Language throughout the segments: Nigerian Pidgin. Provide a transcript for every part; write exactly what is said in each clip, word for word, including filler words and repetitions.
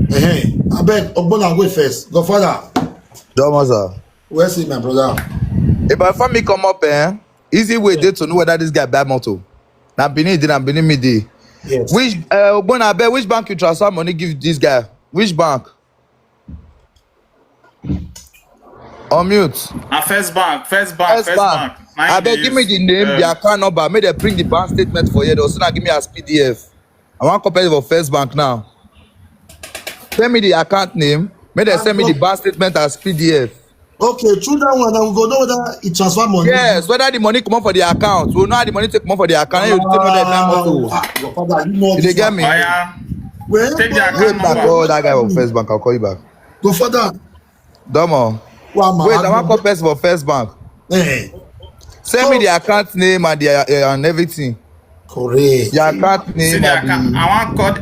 Hey, I beg, Ogbona, wait first. Godfather, Domo, sir. Where's he, my brother? If I find me come up, eh? Easy way dey to know whether this guy buy motor. Na Benin dey, na Benin me dey. Yes. Which uh, Ogbona, abeg, which bank you transfer money give this guy? Which bank? Unmute. Na First Bank, First Bank, First First Bank. Bank. Na him Abeg, dey give me use. The name, the Um, account number. Make dem print the bank statement for here. They'll soon give me as P D F. I wan compare it for First Bank now. Send me the account name. Make dem send me the bank statement as P D F. Okay, through that one, I will go know whether he transfer money. Yes, whether the money come up for the account. We know how the money take come up for the account. You take know that Ah, number too. ah, Godfather, you know You dey this get one. Me? Oya, Wait, take the Wait, account I number. Call that guy for First Bank. I'll call you back. Godfather, Domo. why am I Wait, I arguing? wan call person for First Bank. Eh, Send me the account name and the uh, and everything. Correct. The account See name the and account. the I wan call.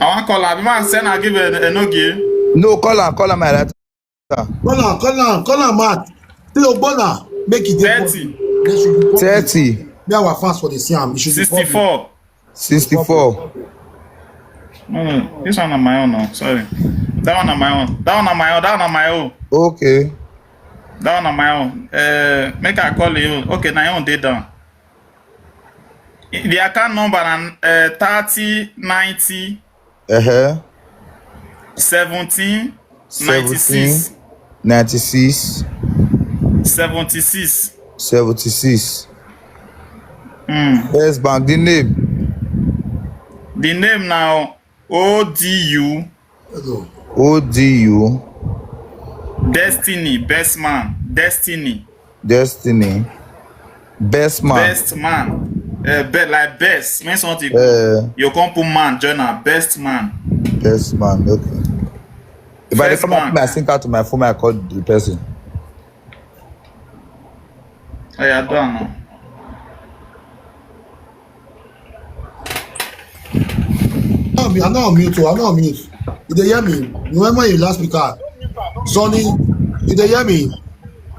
I wan call. Abi man send and give a, a no give. No, call am, call am, my right. Call am, call am, call am, man. Say Ogbona, make it dey Thirty. They should be Thirty. May our fans for the Siam. It should be Sixty-four. Sixty-four. No, no, this one on my own. No, sorry. That one on my own. That one on my own. That one on my own. Okay. That one on my own. Uh, make I call you. Okay, na your own dey down. The account number na uh, thirty ninety Uh-huh. seventeen Seventeen. ninety-six Ninety-six. seventy-six. Seventy-six. Mm. First Bank, the name. The name now O D U Hello. O D U. Destiny Best Man. Destiny Destiny. Best man. Best Man. Uh, be, like best. When something Uh, you come put man join am. Best Man. Best man. Okay. If I dey First come up, Bank. Me, I sync out to my phone. Me, I call the person. Oya, do am now. No, me, I no mute. Oh, I no mute. You dey hear me? Remember you last speaker, Sonny. You dey hear me?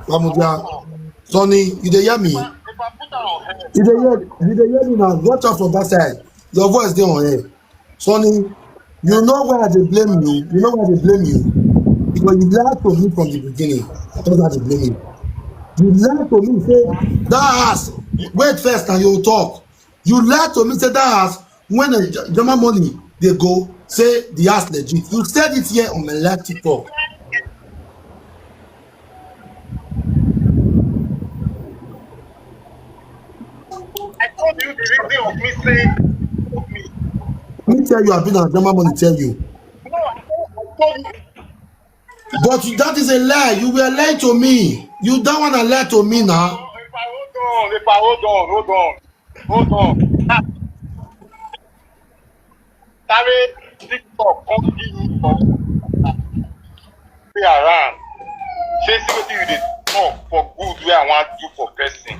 Ramudia. Sonny, you dey hear me? You dey hear? You dey hear me now? Watch out from that side. Your voice dey on air. Sonny, you know why I dey blame you? You know why I dey blame you? Because you lied to me from the beginning. That's why I dey blame you. You lied to me. Say that house. Wait first, and you talk. You lied to me. Say that house when the J- German money they go. Say the house legit. You said it here on my live TikTok. I told you the reason of me saying told me. Me tell you, I've been on German money. Tell you. No, I told, I told you. But you, that is a lie. You were lying to me. You that one a lie to me now. If I hold on, if I hold on, hold on, hold on. Ah. Carry TikTok come give me for stay around. Say see wetin you dey talk for good wey I wan do for person.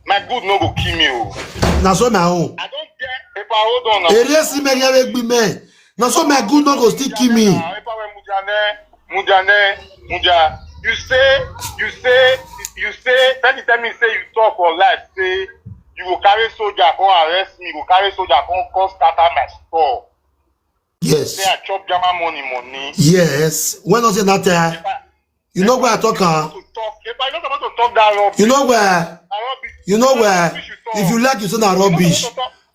My good no go kill me o. Na so my own. I don get if I hold on now. Eresi me ya we gbi me. Na so my good no go still kill me. If I were Mujane, Mujane, Muja. You say, you say, you say. Then you tell me say you talk for life. Say you go carry soldier come arrest me. Go carry soldier come come scatter my store. Say Yes. I chop German money money. Yes. When was it that time? You know where I talk, huh? To talk. If I not about to talk that rubbish. You know where? Na rubbish. You know where? Rubbish you talk. If you like, you say na rubbish.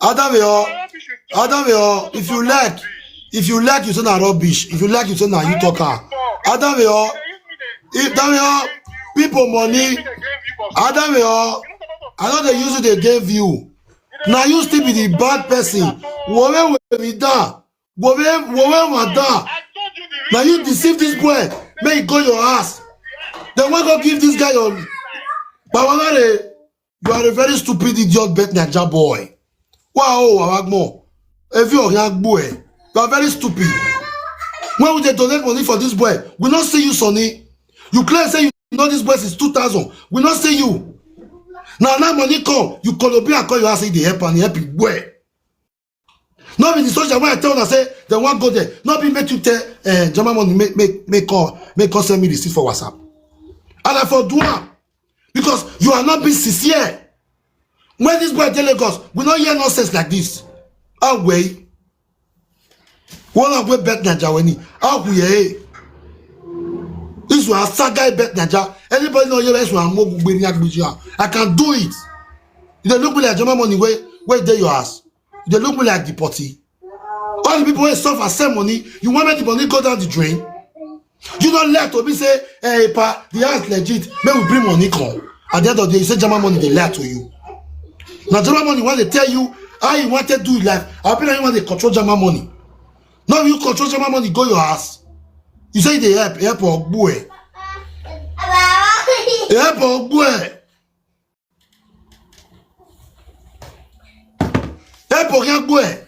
Adamio, Rubbish you talk. Adamio, if you like, if you like, you say na rubbish. If you like, you say na you talk, huh? Adamio, if Damio, people money, Adamio, I know they use it against you. Now you still be the bad person. Wowe we mi da. Wowe wowe wa da. Now you deceive this boy. May he go your ass. Then we go give this guy your. Bawalare, you are a very stupid idiot, bet Naija boy. Wow, Awagmo. If you are young boy, you are very stupid. When we dey donate money for this boy, we not see you, Sonny. You claim say you know this boy since two thousand. We not see you. Now now money come, you call Obi and call your ass, say they help and help you well. No be the soldier when I tell una say they wan go there. No be make you tell uh, German money make make make call make call send me receipt for WhatsApp. And I for do am because you are not being sincere. When this boy dey Lagos, we no hear nonsense like this. Away. Wala we bet Naija weni. How we eh? This one saga bet Naija. Anybody know here? This one mo gbe ni agbiji. I can do it. You dey look me like German money wey wey dey your ass. You dey look me like the potty. All the people wey suffer send money, you wan make the money go down the drain? You no lie to me say, "Hey pa, the house legit, make we bring money come." At the end of the day, you say German money dey lie to you. Na German money wan dey tell you how you wan take do your life. I be like you wan dey control German money. Now you control German money, go your house. You say you dey help, help ogbu e. Help ogbu e. Help ogbu e.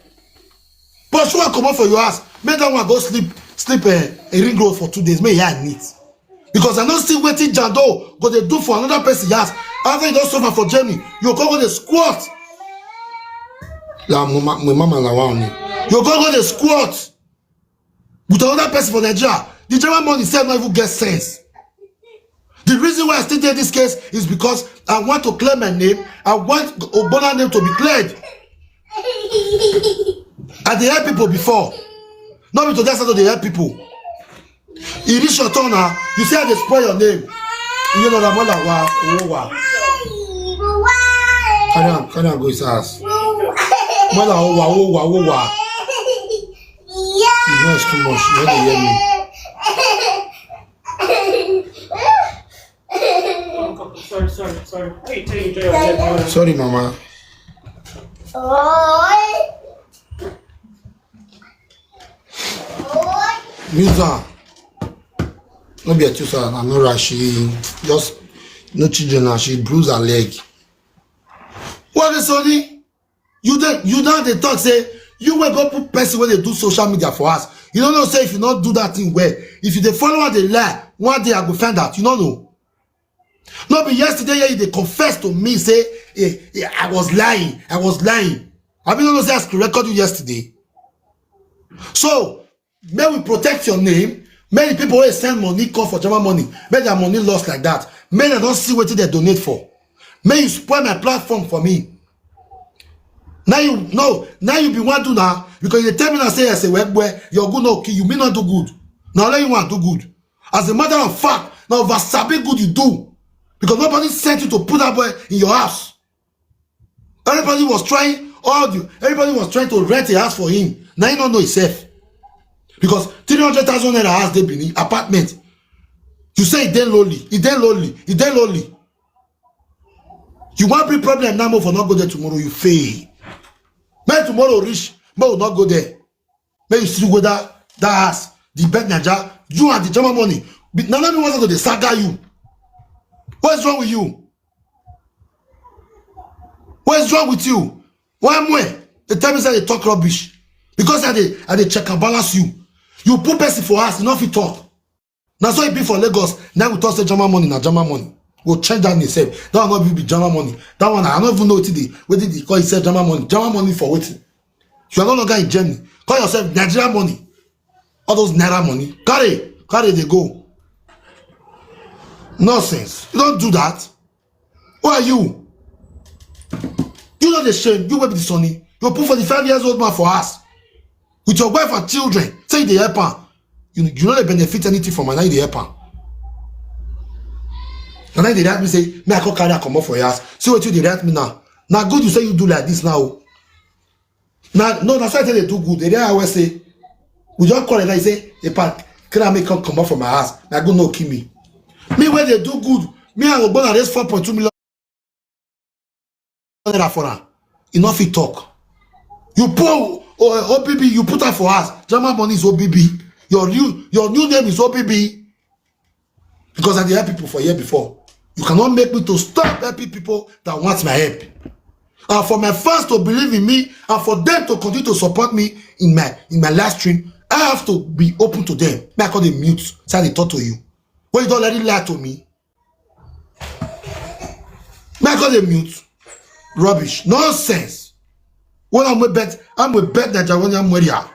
Pursue am comot for your house. Make that one go sleep, sleep eh, a ring road for two days. Make e eye neat. Because I no see wetin Jando go dey do for another person house. After you don suffer for journey, you go go dey squat. La mama, my mama la wa ni. You go go dey squat with another person for Nigeria. The German money sef no even get sense. The reason why I still dey this case is because I want to clear my name. I want Ogbonna name to be cleared. I dey help people before. No be today I start to dey help people. E reach your turn now. You say I dey spoil your name. You know that mother wa, oh wa. Carry am, carry am go his house. Mother, oh wa, oh wa, oh wa. The noise too much. You no dey hear me. Uncle, sorry, sorry, sorry. How you tell you enjoy your life? Sorry, mama. Musa, no be a tusa, I know that she just no children and she bruise her leg. What is Sony? You dey, you now dey talk say you wey go put person wey dey do social media for us. You no know say if you no do that thing well, if you dey follow am dey lie, one day I go find out. You no know. No be yesterday here you dey confess to me say, "Eh, eh, I was lying, I was lying." I mean, no know say I record you yesterday. So make we protect your name. Make the people wey send money come for German money, make their money lost like that. Make dem don see wetin dem donate for. Make you spoil my platform for me. Now you no, now you be one do now because you dey tell me now say I say well, well, your good no kill you, me not do good. Now let you want do good. As a matter of fact, now over sabi good you do because nobody sent you to put that boy in your house. Everybody was trying all the everybody was trying to rent a house for him. Now you don't know himself because three hundred thousand naira house dey Benin apartment. You say e dey lonely, e dey lonely, e dey lonely. You wan bring problem now, mo for not go there tomorrow. You fail. Make tomorrow reach, mo will not go there. Make you see whether that house, the bed Naija, you and the German money. Be- Nana me want to dey saga you. What's wrong with you? What's wrong with you? Why am I? They tell me say they talk rubbish because I dey I dey check and balance you. You put person for us, you no fit talk. Na so e be for Lagos. Now we talk say German money na German money. We'll change that name sef. That one no be be German money. That one I don't even know wetin dey wetin dey call itself German money. German money for wetin? You are no longer in Germany. Call yourself Nigerian money. All those naira money. Carry, carry dey go. Nonsense. You don't do that. Who are you? You no dey shame. You wey be the Sony. You put forty-five years old man for house with your wife and children. Say you dey help am. You you no dey benefit anything from am. Now you dey help am. And now you dey react me say me I come carry am comot for your house. See wetin you dey react me now. Na good you say you do like this now. Na no, na so I tell dey do good. They dey always say we just call it like say a park. Can I make come comot for my house? Na good no kill me. Me wey dey do good. Me I go go and raise four point two million naira for am. E no fit talk. You poor oh, O B B, you put am for us. German money is O B B. Your new your new name is O B B. Because I dey help people for here before. You cannot make me to stop helping people that want my help. And for my fans to believe in me and for them to continue to support me in my in my live stream, I have to be open to them. Make I call them mute. So I dey talk to you. When you don't already lie to me, make I call them mute. Rubbish. Nonsense. When I'm with bet, I'm with bet Naija when I'm with ya.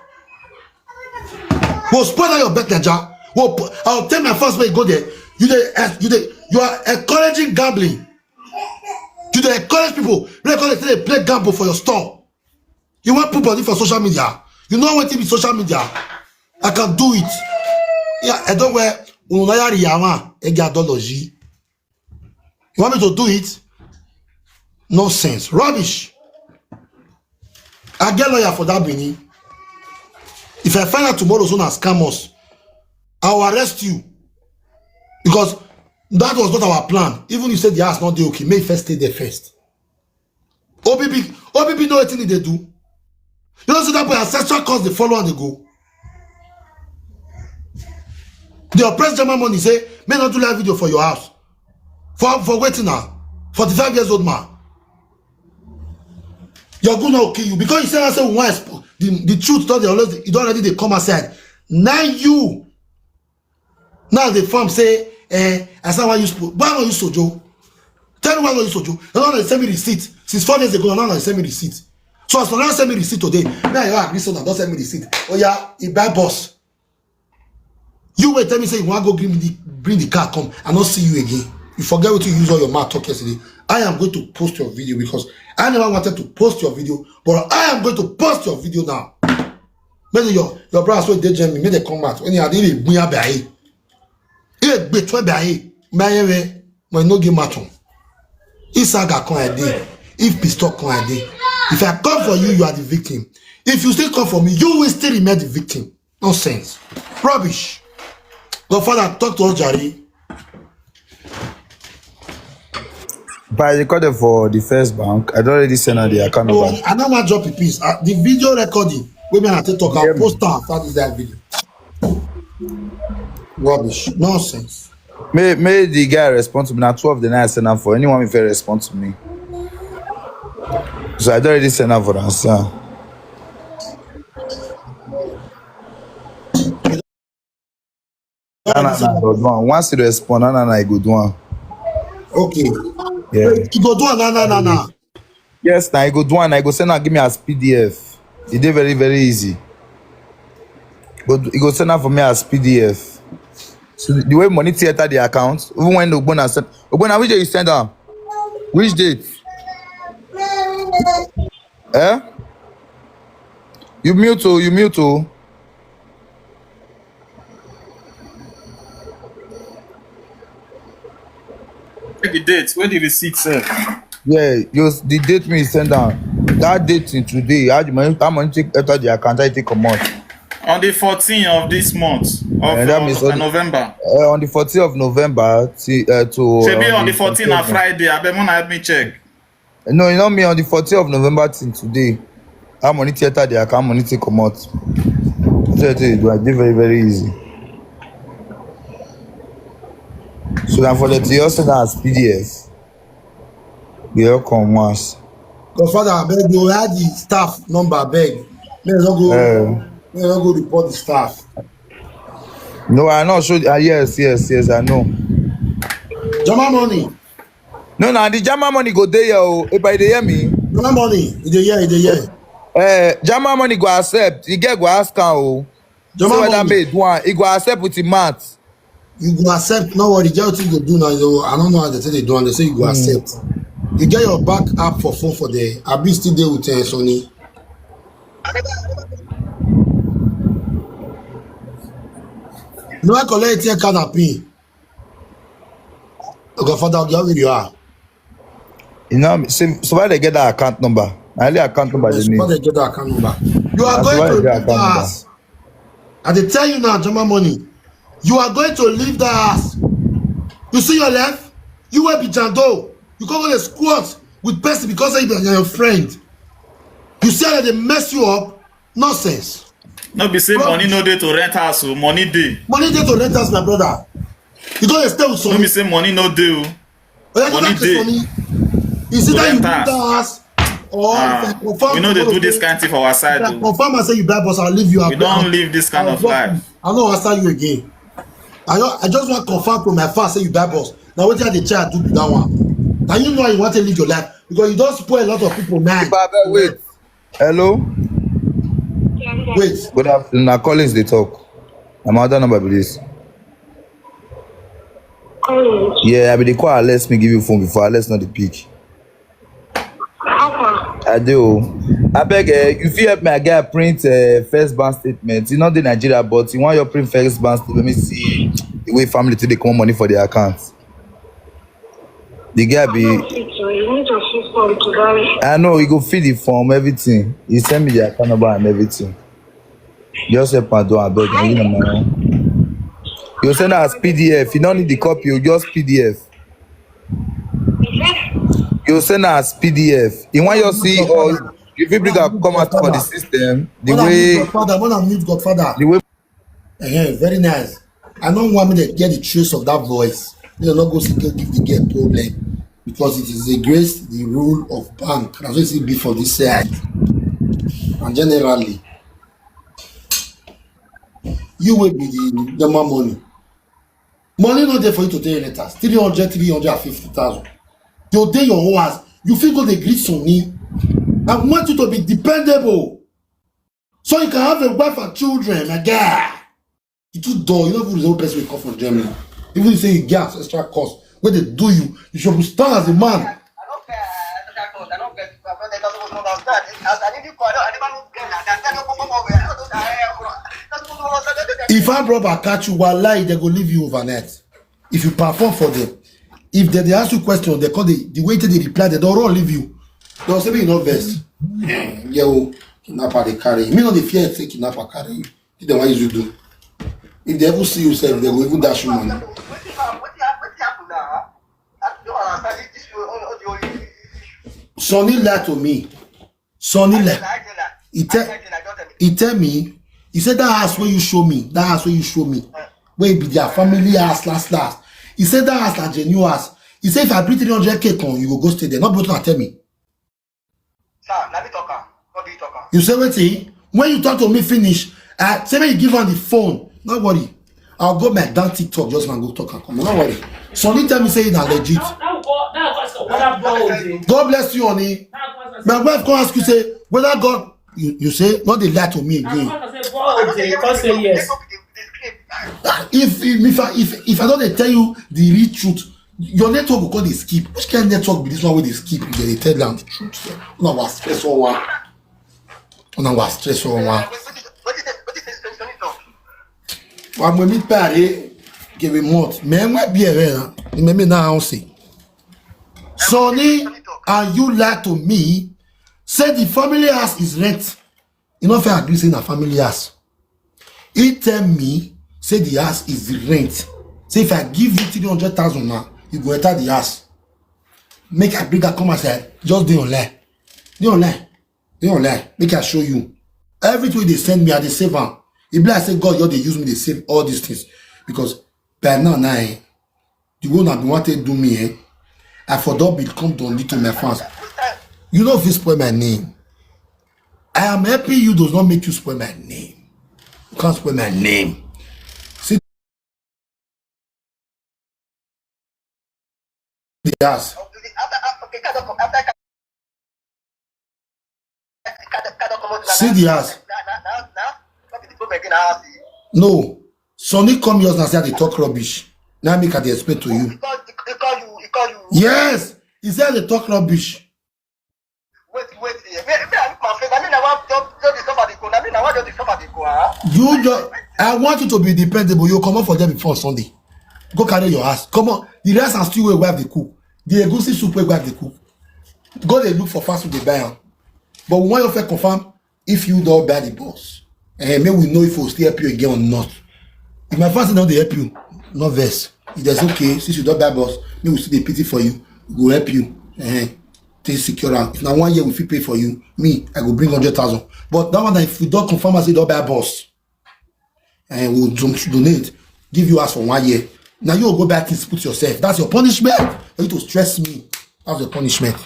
We'll spoil all your bet Naija. We'll, pu- I'll tell my fans when you go there. You dey, eh, you dey, you are encouraging gambling. You dey encourage people. When they call it, they play gamble for your store. You want put body for social media. You know what be social media. I can do it. Yeah, I don't wear unaya riyawa egadology. You want me to do it? Nonsense. Rubbish. I get lawyer for that Benin. If I find out tomorrow, soon as scam us, I'll arrest you. Because that was not our plan. Even you said the house not dey okay, may first stay there first. O B B, O B B know wetin e dey do. You know, so that boy ancestral cause dey follow and dey go. They oppress German money, say, may not do live video for your house. For, for waiting now. forty-five years old man. Your good not kill you. Because you say, I say, why the, the truth don't dey always, you don't already dey come outside. Now you, now the farm say, eh, I say, why you spoke? Why not you sojo? Tell me why not you sojo? You don't send me receipt. Since four days ago, now you send me receipt. So as for now, send me receipt today. Now you agree so now, don't send me receipt. Oh yeah, you buy boss. You will tell me say you want to go bring the, bring the car come. I not see you again. You forget what you use all your mouth talk yesterday. I am going to post your video because I never wanted to post your video, but I am going to post your video now. Maybe your your brothers will dey me, make they come out. When you are really buya by, eh, be twen by, my, when no get match on. If saga come I dey, if pistol come I dey. If I come for you, you are the victim. If you still come for me, you will still remain the victim. Nonsense. Rubbish. Godfather, talk to us, Jare. But I recorded for the first bank. I don't already send out the account So number. I don't want to drop a piece. Uh, the video recording, we may have to talk. I'll post that after this live video. Rubbish. Nonsense. May may the guy respond to me. Now twelve the night I send out for anyone if they respond to me. So I don't already send out for answer. No, no, no, I go do one. Once you respond, no, no, no, I go do one. Okay. Yeah. You go do another, no, no. Yes, now I go do one. I go send and give me as P D F. It dey very very easy. But you go send out for me as P D F. So the, the way money theater the account, even when Ogbona send, Ogbona, which day you send am? Which date? Eh? You mute o, you mute o. Check the date. Where the receipt sef? Yeah, you the date me send down. That date in today, how the money, how money take enter the account, I take comot. On the fourteenth of this month of Yeah, that uh, means on- November. Uh, on the fourteenth of November, to, uh, to Shebi uh, on the fourteenth na Friday. Abeg, una help me check. No, you know me on the fourteenth of November till today. How money theater the account, money take comot. So it is, I did very very easy. So now for the T O send as P D F. They all come once. Godfather, I beg you, I had the staff number, I beg. May I not go, Uh, may I not go report the staff. No, I know. So uh, yes, yes, yes, I know. Jama money, No, now the German money go there, oh. If I dey hear me, Jama money, you dey hear, you dey hear. uh, German money go accept. You get go ask am, oh. So Jama whether money, me do am, he go accept with him mouth. You go accept. No worry, get wetin you go do now. You, I don't know how they say they do, and they say you go accept. You get your back app for phone for there. I be still there with uh, Sony. No, I collect your card and pin. Godfather, get where you are. You know, see, so why they get that account number? Na only account number they Yes, need. why they get that account number? You are That's going why to they get leave account that number. house. I dey tell you now, Jama money. You are going to leave that house. You see your life? You will be Jando. You can't go to squat with person because you are your friend. You see how they mess you up? Nonsense. No be say money no dey to rent house o, money dey. Money dey to rent house, my brother. You go dey stay with No some. be say money no dey o. Oh, yeah, go Money back to dey. Sony. Is it To that you rent do house. that house? Or if I Ah, confirm we no dey tomorrow do this say, kind thing for our side if I o. Confirm and say you buy bus, I'll leave you. I'll We don't live this kind I'll of block life. You. I no understand you again. I don't, I just want to confirm from my far say you buy bus. Now what I dey try do be that one. Now you know you want to live your life because you don't spoil a lot of people mind. But, but wait. Hello. Wait. Good afternoon. Na Collins dey talk. Na my other number be this. Collins. Yeah, I be dey call Alex. Me give you phone before Alex not the pick. How far? I do. Abeg, eh, you fit help me, I get print, eh, first bank statement. You know the Nigeria, but you want your print first bank statement. Let me see the way family today come money for their account. The guy be. You need your system to buy. I know, he go fill the form, everything. He send me the account number and everything. Just help am do, abeg, na you know my own. You send am as P D F. You don't need the copy, you just P D F. You send am as P D F. You want your see or you fit bring am come out for the system. The When I meet way, Godfather, when I meet Godfather, the way. Eh, very nice. I don't want me to get the trace of that voice. They no go see give the girl problem because it is against the rule of bank. That's what it be for this side. And generally, you will be the normal money. Money not there for you to take letters. Three hundred, three hundred and fifty thousand. You dey your own house. You feel go dey greet Sonny. I want you to be dependable. So you can have a wife and children, my guy. You too dull. You don't even resemble person we come from Germany. Even you say you get extra cost. When they do you, you should stand as a man. I don't care. I don't care. I don't care. I don't understand. I, I didn't call. I never look girl. I can't tell you. If armed robber catch you, wallahi, they go leave you overnight. If you perform for them, if they, they ask you questions, they call the, the way they reply, they don't run leave you. They'll say, "You not vex." Yeah, oh, kidnapper they carry. Me not the fear say kidnapper carry you. If they want you to do. If they ever see you, sef, they will even dash you money. Sonny lied to me. Sonny lied. He tell he tell me, he said that house where you show me, that house where you show me, where it be their family house last last. He said that house na genuine house. He said if I bring three hundred K come, you go go stay there. Not broken, tell me. Sir, let me talk am. What do you talk am? You say wetin? When you talk to me finish, I say make you give am the phone. No worry. I'll go my damn TikTok just and go talk and come. No worry. Sonny tell me say na legit. That, that, that, that's what I bought. God bless you, honey. My wife come ask you say whether God, you, you say not dey lie to me again. Say yes. Ah, if if if I if, if I don't dey tell you the real truth, your network go come dey skip. Which kind of network be this one wey dey skip? You dey tell them the truth. Una was stress all one. Una was stress all one. Wa mo mi pare give a month. Me nwe bi ere na. Me me na house. Sonny, and you lie to me. Say the family house is rent. You no fit agree say na family house. He tell me say the house is the rent. Say if I give you three hundred thousand now, you go enter the house. Make I bring that come outside. Just dey online. Dey online. Dey online. Make I show you. Everything they send me, I dey save am. E be like say God just dey use me dey save all these things because by now now, eh, the way una bin wan take do me, eh, I for don become don lead to my fans. You no fit spoil my name. I am helping you does not make you spoil my name. You can't spoil my name. See the house. See the house. No. Sonny come yours now say I dey talk rubbish. Now make I dey explain to you. Yes, he say I dey talk rubbish. Wait, wait, eh. Me, me, I look my face. I mean, I want just, just the suffer dey go. I mean, I want just the suffer dey go, huh? You just, I want you to be dependable. You come up for there before Sunday. Go carry your ass. Come on. The rice and stew wey wife dey cook. The egusi soup wey wife dey cook. Go dey look for fast food dey buy am. But we want you to confirm if you don buy the bus. Eh, make we know if we still help you again or not. If my fans no dey help you, no vex. If there's okay, since you don buy bus, make we still dey pity for you. We go help you. Eh, take secure am. If na one year we fit pay for you, me, I go bring hundred thousand. But that one, if we don confirm as you don buy bus, eh, we will don donate, give you house for one year. Now you go buy things, put yourself. That's your punishment. For you to stress me. That's your punishment.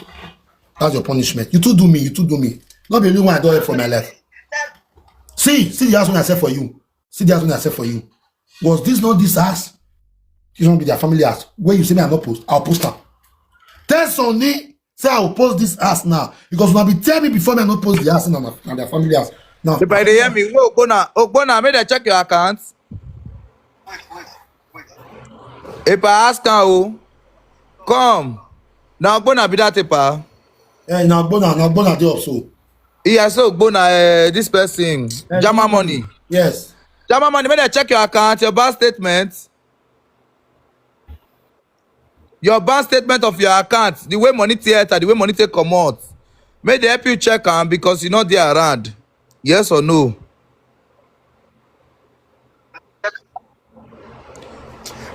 That's your punishment. You too do me. You too do me. Not be only one I don't help for my life. See, see the house when I said for you. See the house when I said for you. Was this not this house? This one be their family house. Where you say me I not post, I'll post am. Tell Sonny say I will post this house now because una be tell me before me I not post the house na na their family house. Now, if I dey hear me, go Ogbona, Ogbona, make dem check your account. If I ask am o, come. Na Ogbona be that, Epa. Eh, na Ogbona, na Ogbona dey up so. Iya, so Ogbona, uh, this person, Jama Money. Yes. Jama Money, make dem check your account, your bank statement. Your bank statement of your account, the way money take enter, the way money take comot. Make dem help you check am because you no dey around. Yes or no?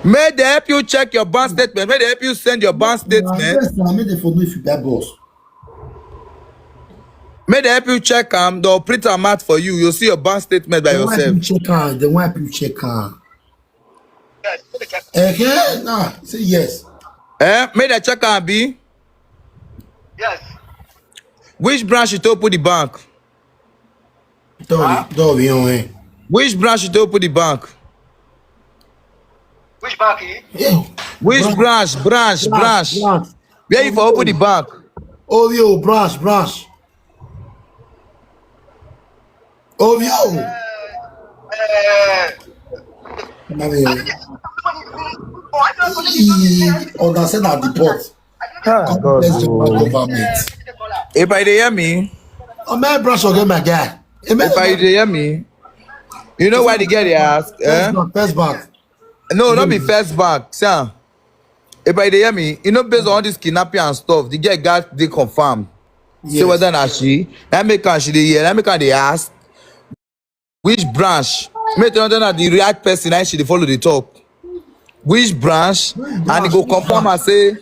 Make dem help you check your bank statement. Make dem help you send your bank statement. Yes, na make dem for know if you buy bus. Make dem help you check am. They'll print am out for you. You'll see your bank statement by Then why yourself. You check am? Then why you check am? Eh, nah, say yes. Eh? Make dem check am, abi? Yes. Which branch you take open the bank? Don't, don't be on eh. Which branch you take open the bank? Which bank? Eh? Yeah. Which branch? Branch, branch. Branch. Where you for open the bank? Oh, yo, branch, branch. Oh, yo. Uh, Mami, eh. He understand at the port. Ah, God, Let's check oh. my government. If I dey hear me, Oh, my branch again, my guy. Eh, my- if I dey hear me, you know why the girl dey ask? Eh? First bank, first bank. No, not be first bank, sir. If I dey hear me, you know, based on all this kidnapping and stuff, the girl got dey confirm. Say Yes. Whether na she, that make am she dey hear, that make am dey ask. Which branch? Make dem know na the right person na she dey follow dey talk. Which branch? And e go confirm am say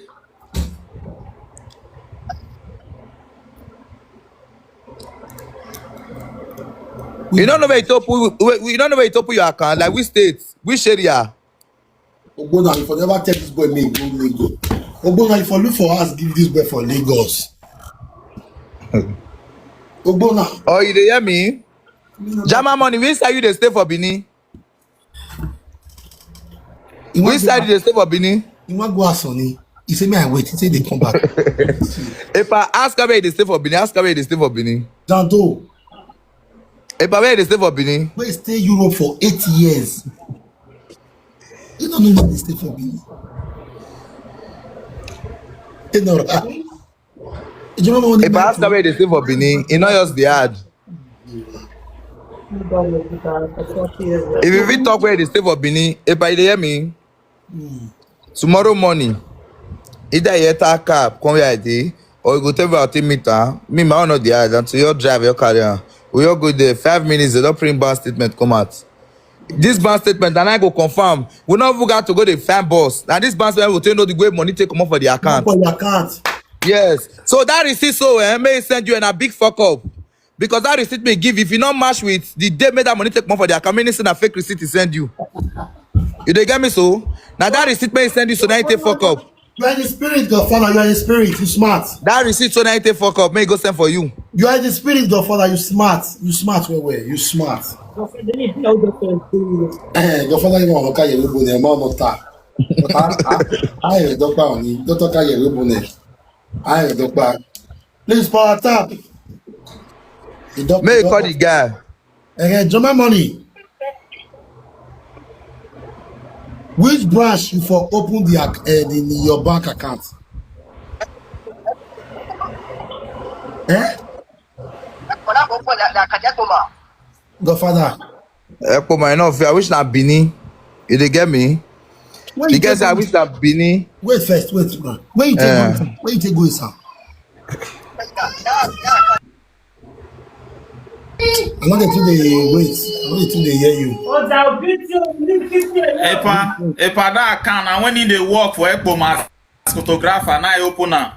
you don't know where you to put, you don't know where you to put your account, like which state, which area. Ogbona, if I never tell this boy, make go, make go. Ogbona, if I look for us, give this boy for Lagos. Ogbona, Oh, you dey hear me? Jama Money, which side you dey stay for Benin? you Which side you dey stay for Benin? You want go ask Sonny? He say, "Me, I wait." He say, "They come back." If I ask her where you dey stay for Benin, ask her where you dey stay for Benin. Danto, If I where you dey stay for Benin, we stay Europe for eight years. You don't know where they stay for Benin. You know, right? You know what if I ask her where you dey stay for Benin, e no just dey hard. If you fit talk where you dey stay for Benin, if I dey hear me, tomorrow morning, either you enter cab, come where I dey, or you go tell me about meter. Me, my own no dey hard. Until you drive, you carry am. We all go there. Five minutes, they don't print bank statement, come out. This bank statement, and I go confirm. We no even got to go dey find boss. Now this bank statement will tell you the way money take comot for the account. For your account. Yes. So that receipt, so eh, may send you and a big fuck up. Because that receipt may give, if you not match with the day made that money take comot for the account, meaning say na fake receipt he send you. You dey get me so? Now that receipt may send you, so now you take fuck up. You are in the spirit, Godfather. You are in the spirit. You smart. That receipt, so now you take fuck up. May go send for you. You are in the spirit, Godfather. You smart. You smart, well, well. You smart. Eh, Godfather, you want to carry a little bit more time. But I, I, I, Doctor, Doctor, carry a little bit. I, Doctor. Please, power tap. The doc- May you doc- call the guy. Eh, Jama Money. Which branch you for open the, ac- eh, the your bank account? Eh? Kọ́lá kò pọ̀ dà kàjẹ́ kò mọ̀. Godfather. Ekpoma, enough. I wish na Benin. You dey get me? When The you guy take say I go- wish na Benin. Wait first, wait, man. When you take Eh. go, when you take go, sir. I want to the wait. I want to the hear you. Epa, Epa, that account, and when he dey work for Ekpoma as photographer, now I open am.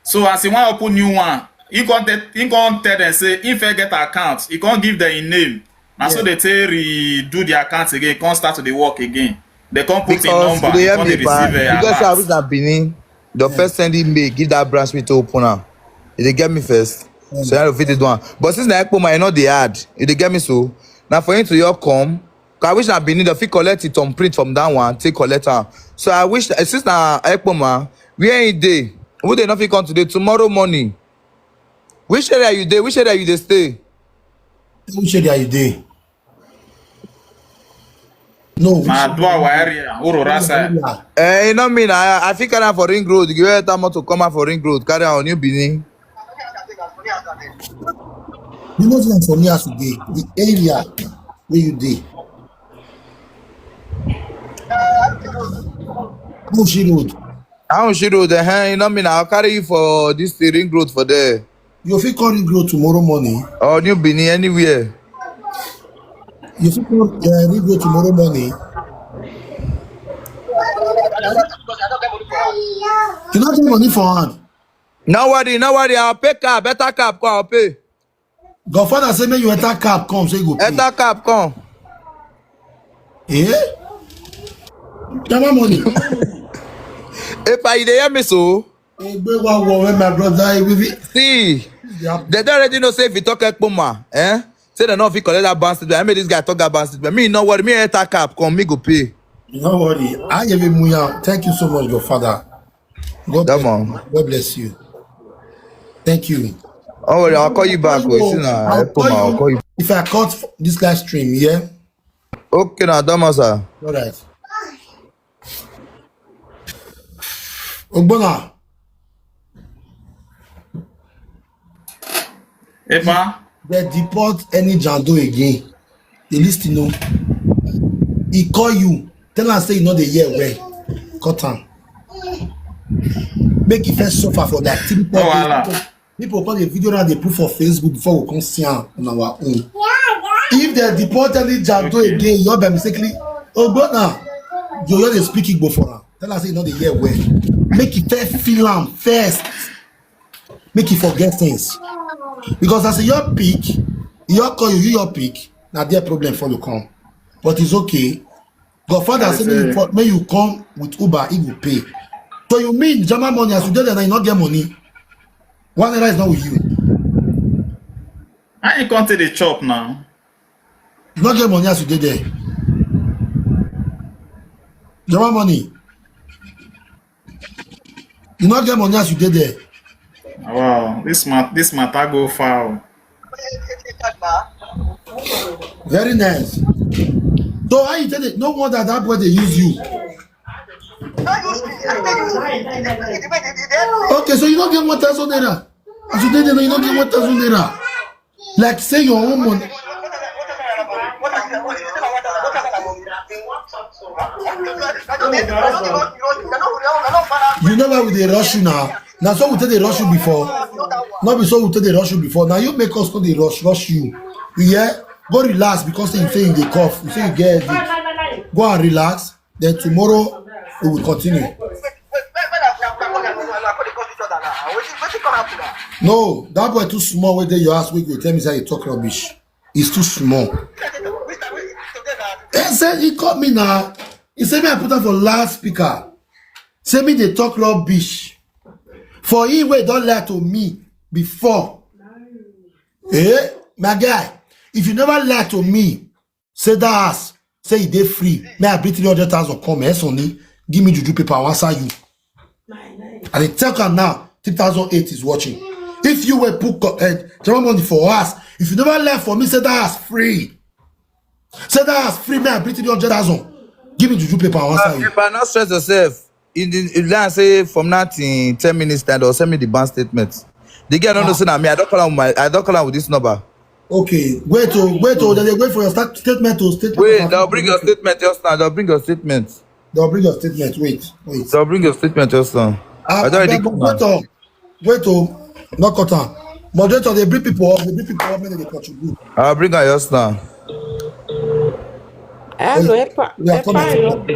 So as he wan open new one, he come tell, he come tell them say he fit get account. He come give them him name. Na so Yeah. they take redo the account again. Come start to dey work again. They come put him Because number. you dey He hear come me, dey pa. receive a Because I alert. wish na Benin. The first send email, give that branch me to open am. You dey get me first. So I fit do one. But since na Ekpoma, e no dey hard. You dey get me so? Now for him to your come, 'cause I wish na Benin, the fit collect it on print from that one, take collect am. So I wish, eh, since na Ekpoma, where he dey? Who dey not fit come today? Tomorrow morning. Which area you dey? Which area you dey stay? Which area you dey? No. Na Aduawa area, Urora side. Eh, you know me na. I fit carry am for Ring Road. You get that motor come out for Ring Road. Carry am on you Benin. You know, thing for me as you dey, the area where you dey. How she road? How she road? Eh, you know me now. I'll carry you for this thing, ring road for there. You fit come ring road tomorrow morning. Or New Benin, anywhere. You fit come uh, ring road tomorrow morning. You don't get money for hand. No worry, no worry. I'll pay car, better car, I'll pay. Godfather say make you enter cab come, say you go pay. Enter cab come. Eh? Tell my money. If I dey hear me so. Egbe wa wo when my brother he will be. See, they don't already know say if you talk Ekpoma, eh? Say they no fit collect that band statement. I made this guy talk that band statement. Me no worry, me enter cab come, me go pay. No worry. I give him muya. Thank you so much, Godfather. God bless, God bless you. Thank you. Don't worry, I'll call you back. Oh, you see now, I'll, call you, I'll call you. If I cut this live stream, yeah? Okay, now, Dama, sir. All right. Ogbona. Epa. They deport any Jando again. They listen, no. He call you. Tell am say you no dey hear well. Cut am. Make e first suffer for that thing. No wahala. People come the video now they put for Facebook before we come see am on our own. If they deport any Jando again, you be mistakenly. Oh, but now you just dey speak Igbo for am. Tell am say you no dey hear well. Make e first feel am first. Make e forget things. Because as your pick, your call you, your pick. Now their problem follow come. But it's okay. Godfather say make you, make you come with Uber, he will pay. So you mean German money as you dey there now, you not get money. One naira is not with you. How you come to the chop now? You not get money as you dey there. German money. You not get money as you dey there. Wow, this mat this matter go far. Very nice. So how you take it? No wonder that boy they use you. Okay, so you don't get one thousand naira. As you did, you don't get one thousand naira. Like say your own money. You know why we dey rush you now? Now so we take dey rush you before. Not be so we take dey rush you before. Now you make us go dey rush rush you. You hear? Go relax because you say you dey cough. You say you get headache. Go and relax. Then tomorrow we will continue. No, that boy too small. Where dey your house? We go tell me say you talk rubbish. It's too small. He said he caught me now. He said me I put am for loudspeaker. Say me dey talk rubbish. For he wey don lie to me before. Eh, my guy, if you never lie to me, say that ass, say e dey free. May I bring three hundred thousand come, eh, Sonny? Give me juju paper, I answer you. I dey tell am now, three thousand eight is watching. If you were put co- eh, German money for us, if you never left for me, say that ass free. Say that ass free, man, bring three hundred thousand. Give me juju paper, I answer you. If I not stress yourself, in the if like say from now till ten minutes time, they'll send me the bank statement. The girl don't know say na me. I don't call am with my I don't call am with this number. Okay, wait oh, wait oh, then they wait for your start statement to statement. Wait, of they'll bring your statement just now. They'll bring your statement. They'll bring your statement. Wait, wait. They'll bring your statement just now. Ah, I don't abeg, already wait oh, wait oh, not cut am. Moderator, they bring people up. They bring people up. Make they contribute. I'll bring her just now. Hello, Epa, we are Epa coming. Enoge.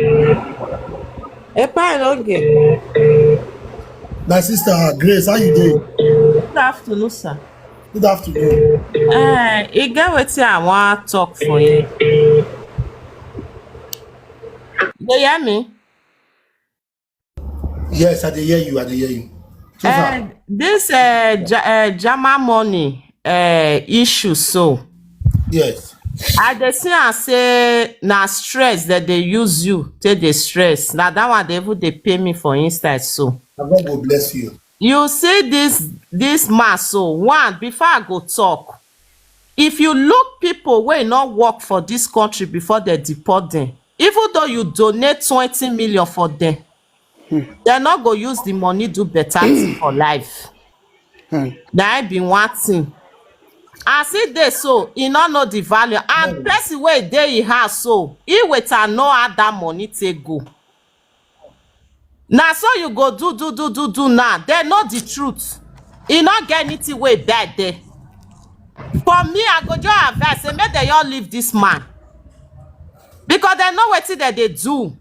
Epa Enoge. My sister Grace, how you doing? Good afternoon, sir. Good afternoon. Uh, e get wetin I wan talk for you. You hear me? Yes, I dey hear you. I dey hear you. So far. Uh, this uh, ja- uh, Jama money uh, issue so. Yes. I dey see am say na stress that they use you take dey stress. Na that one they even dey pay me for inside so. Na God go bless you. You see this this man so one before I go talk. If you look people wey no work for this country before they deport them, even though you donate twenty million for them, hmm. They no go use the money do better thing for life. Hmm. That be one thing. As e dey so, e no know the value. And person wey dey e house so, e wait and know how that money take go. Na so you go do, do, do, do, do now. Dem know the truth. E no get anything wey bad there. For me, I go just advise say make dem all leave this man. Because dem know wetin dem dey do.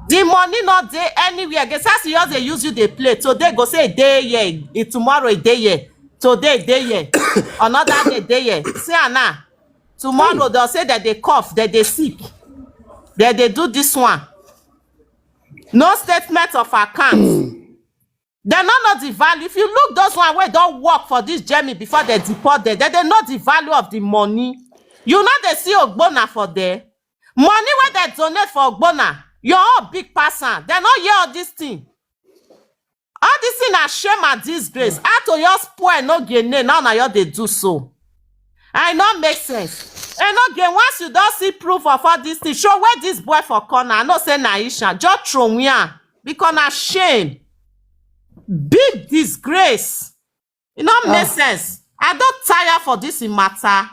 The money no dey anywhere. Again, as e just dey use you dey play. Today go say e dey here, e, tomorrow e dey here. Today e dey here, another day e dey here. See am now. Tomorrow dem say dem dey cough, dem dey sick, dem dey do this one. No statement of account. Dem no know the value. If you look those one wey don work for this journey before dem deport dem, dem dey know the value of the money. You no dey see ogbona for there. Money wey dem donate for ogbona, your own big pass am. Dem no hear all this thing. All this thing na shame and disgrace. How to just spoil Enogie name, now na you dey do so. I no make sense. Enogie, once you don see proof of all this thing, show where this boy for corner. I know say na Isha. Just throw am because na shame. Big disgrace. E no make sense. I don tire for this matter.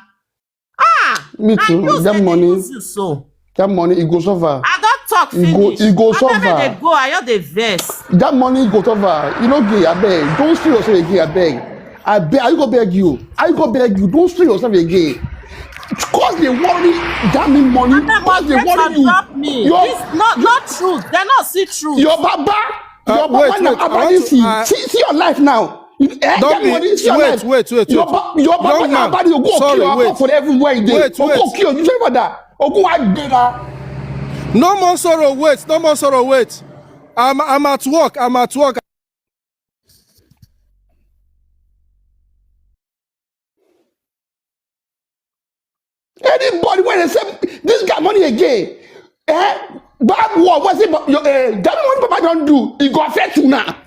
Ah, Me too. That money, so. That money, e go suffer. I don talk finish. E go suffer. Dey go, I just dey vex. That money go suffer. You no get, abeg. Don't steal yourself again, abeg. Abeg, I go beg you. I go beg you. Don't steal yourself again. Cause dey worry, that mean money. Cause dey worry you. It's not, not true. Dem no see true. Your baba, your baba na Abalisi. See, see your life now. Eh, that money, see your life. Wait, wait, wait. Your baba na Abalisi. Ogun kill you for everywhere you dey. Ogun kill you. You say, father, Ogun agbera. No more sorrow, wait. No more sorrow, wait. I'm, I'm at work. I'm at work. Anybody wey dey say this guy money again, eh? Bad word wey say your, eh, that money papa don do, e go affect you now.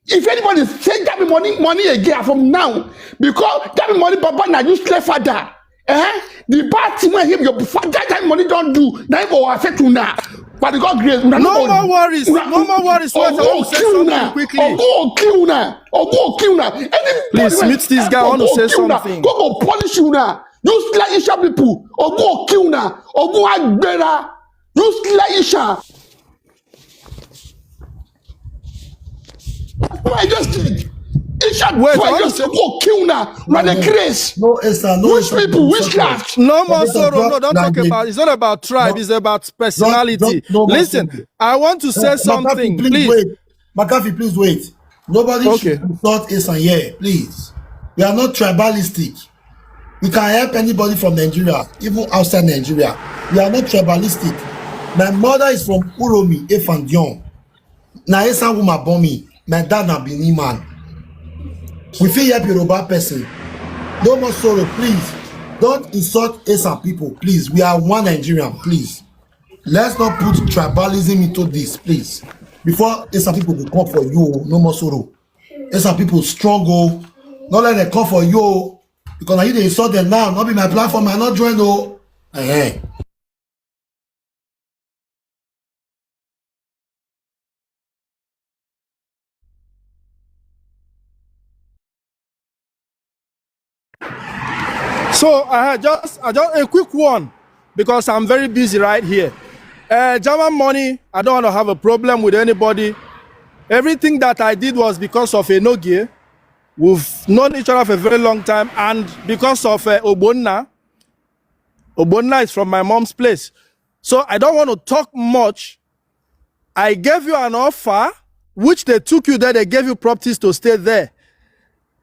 If anybody say that money, money again from now, because that money papa na useless father, eh? The bad thing wey him your father that money don do, na e go affect you now. But God grace, una No more worries. No more worries. Wait, I want to say something quickly. Ogun kill una. Ogun kill una. Anybody Please meet this guy. I want to say something. Go go punish you now. You slay Isha people. Ogun kill una. Ogun agbera. You slay Isha. Why just did? Isha, wait, why just go kill una? Run the craze. No, Esther, no. Which people? Which class? No more sorrow. No, don't talk about. It's not about tribe. It's about personality. Listen, I want to say something, please. McAfee, please wait. Nobody should insult Esan here, please. We are not tribalistic. We can help anybody from Nigeria, even outside Nigeria. We are not tribalistic. My mother is from Uromi, Efandion. Na Esan woman born me. My dad na Benin man. We fit help Yoruba person. No more sorrow, please. Don't insult Esan people, please. We are one Nigerian, please. Let's not put tribalism into this, please. Before Esan people go come for you, no more sorrow. Esan people strong, oh. Not let them come for you, oh. Because now you dey insult them now. Not be my platform, I not join, oh. Eh. So I had just, I just a quick one because I'm very busy right here. Uh, German money, I don't want to have a problem with anybody. Everything that I did was because of Enogie. We've known each other for a very long time, and because of uh, Obonna. Obonna is from my mom's place. So I don't want to talk much. I gave you an offer, which they took you there, they gave you properties to stay there.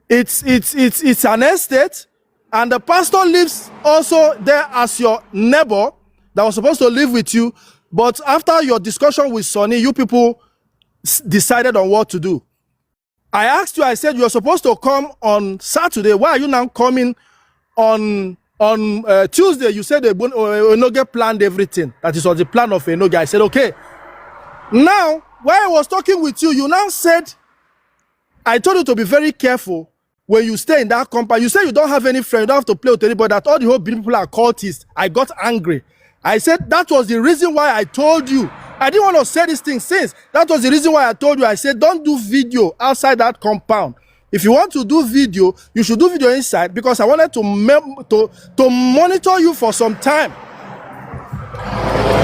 It's it's it's it's an estate, and the pastor lives also there as your neighbor that was supposed to live with you. But after your discussion with Sonny, you people decided on what to do. I asked you, I said, you're supposed to come on Saturday. Why are you now coming on on uh, Tuesday? You said Enoge planned everything. That is was the plan of Enoge. I said, okay. Now, while I was talking with you, you now said, I told you to be very careful when you stay in that compound. You say you don't have any friend, you don't have to play with anybody, that all the whole people are cultists. I got angry. I said that was the reason why I told you. I didn't want to say this thing since. That was the reason why I told you. I said, don't do video outside that compound. If you want to do video, you should do video inside, because I wanted to mem- to to monitor you for some time.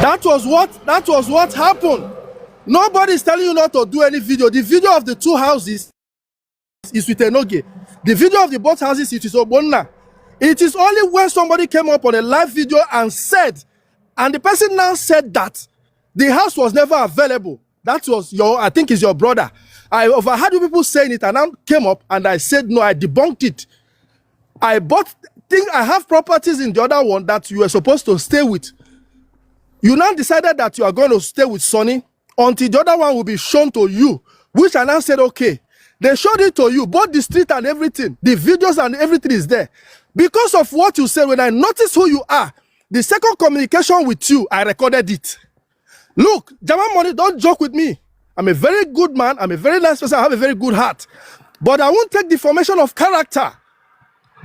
That was what that was what happened. Nobody is telling you not to do any video. The video of the two houses is with Enoge. The video of the both houses, it is Ogbonna. It is only when somebody came up on a live video and said, and the person now said that the house was never available. That was your, I think, is your brother. I overheard you people saying it, and I came up and I said no. I debunked it. I bought thing. I have properties in the other one that you were supposed to stay with. You now decided that you are going to stay with Sonny until the other one will be shown to you, which I now said, okay. They showed it to you, both the street and everything. The videos and everything is there. Because of what you said, when I noticed who you are, the second communication with you, I recorded it. Look, Jamal Money, don't joke with me. I'm a very good man. I'm a very nice person. I have a very good heart. But I won't take deformation of character.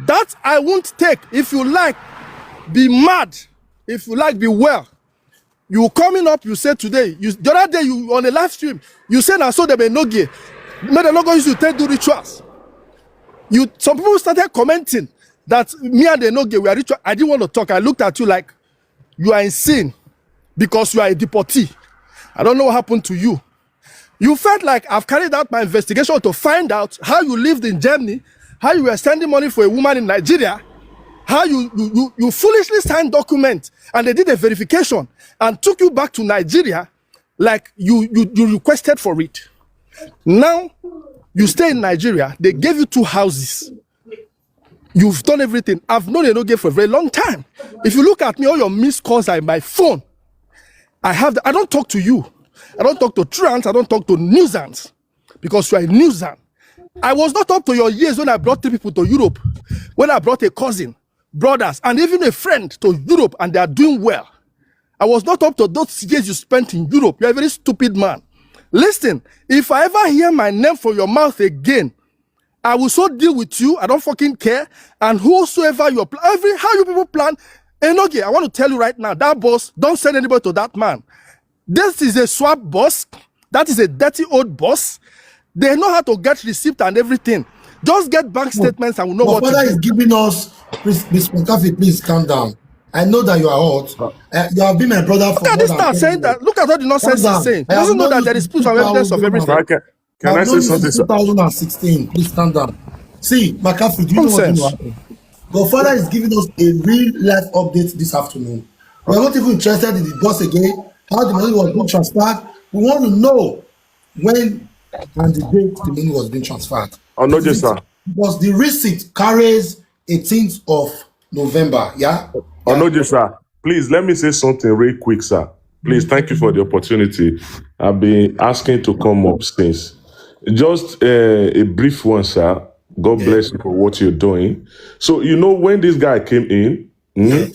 That I won't take. If you like, be mad. If you like, be well. You coming up, you say today, you, the other day you on a live stream, you say na so they may no gay. May the logo use you take do rituals. You, some people started commenting that me and the no gay, we are ritual. I didn't want to talk. I looked at you like you are insane because you are a deportee. I don't know what happened to you. You felt like I've carried out my investigation to find out how you lived in Germany, how you were sending money for a woman in Nigeria, how you you, you, you foolishly signed document and they did a verification and took you back to Nigeria like you you, you requested for it. Now you stay in Nigeria, they gave you two houses. You've done everything. I've known Enoge for a very long time. If you look at me, all your missed calls are in my phone. I have. The, I don't talk to you. I don't talk to Trans. I don't talk to Nuisance because you are a nuisance. I was not up to your years when I brought three people to Europe, when I brought a cousin, brothers, and even a friend to Europe, and they are doing well. I was not up to those years you spent in Europe. You're a very stupid man. Listen, if I ever hear my name from your mouth again, I will so deal with you. I don't fucking care. And whosoever you plan, every how you people plan, Enoge, I want to tell you right now, that boss, don't send anybody to that man. This is a swap boss. That is a dirty old boss. They know how to get receipt and everything. Just get bank statements and we know My what to father do. is giving us, please, Miss McCarthy, please calm down. I know that you are hot. Uh, you have been my brother for Look at more this than now ten saying years. That. Look at all the nonsense Calm he's down. saying. I He have doesn't know known that you there is since proof and evidence of two thousand. Everything. Can, can I I've say known you something, since sir? two thousand sixteen. Please calm down. See, McCarthy, do you know what you Nonsense. Happened? Godfather is giving us a real life update this afternoon. We're not even interested in the boss again, how the money was being transferred. We want to know when and the date the money was being transferred. Onoje, sir. Because the receipt carries eighteenth of November. Yeah. Onoje, sir. Please let me say something real quick, sir. Please, thank you for the opportunity. I've been asking to come up since. Just uh, a brief one, sir. God bless you for what you're doing. So, you know, when this guy came in, hmm,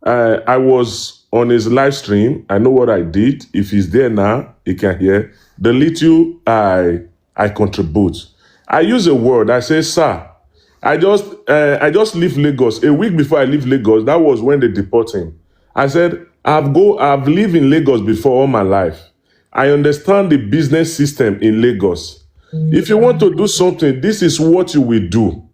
I, I was on his live stream. I know what I did. If he's there now, he can hear. The little I I contribute. I use a word. I say, sir, I just uh, I just leave Lagos. A week before I leave Lagos, that was when they deport him. I said, I've go I've lived in Lagos before all my life. I understand the business system in Lagos. If you want to do something, this is what you will do.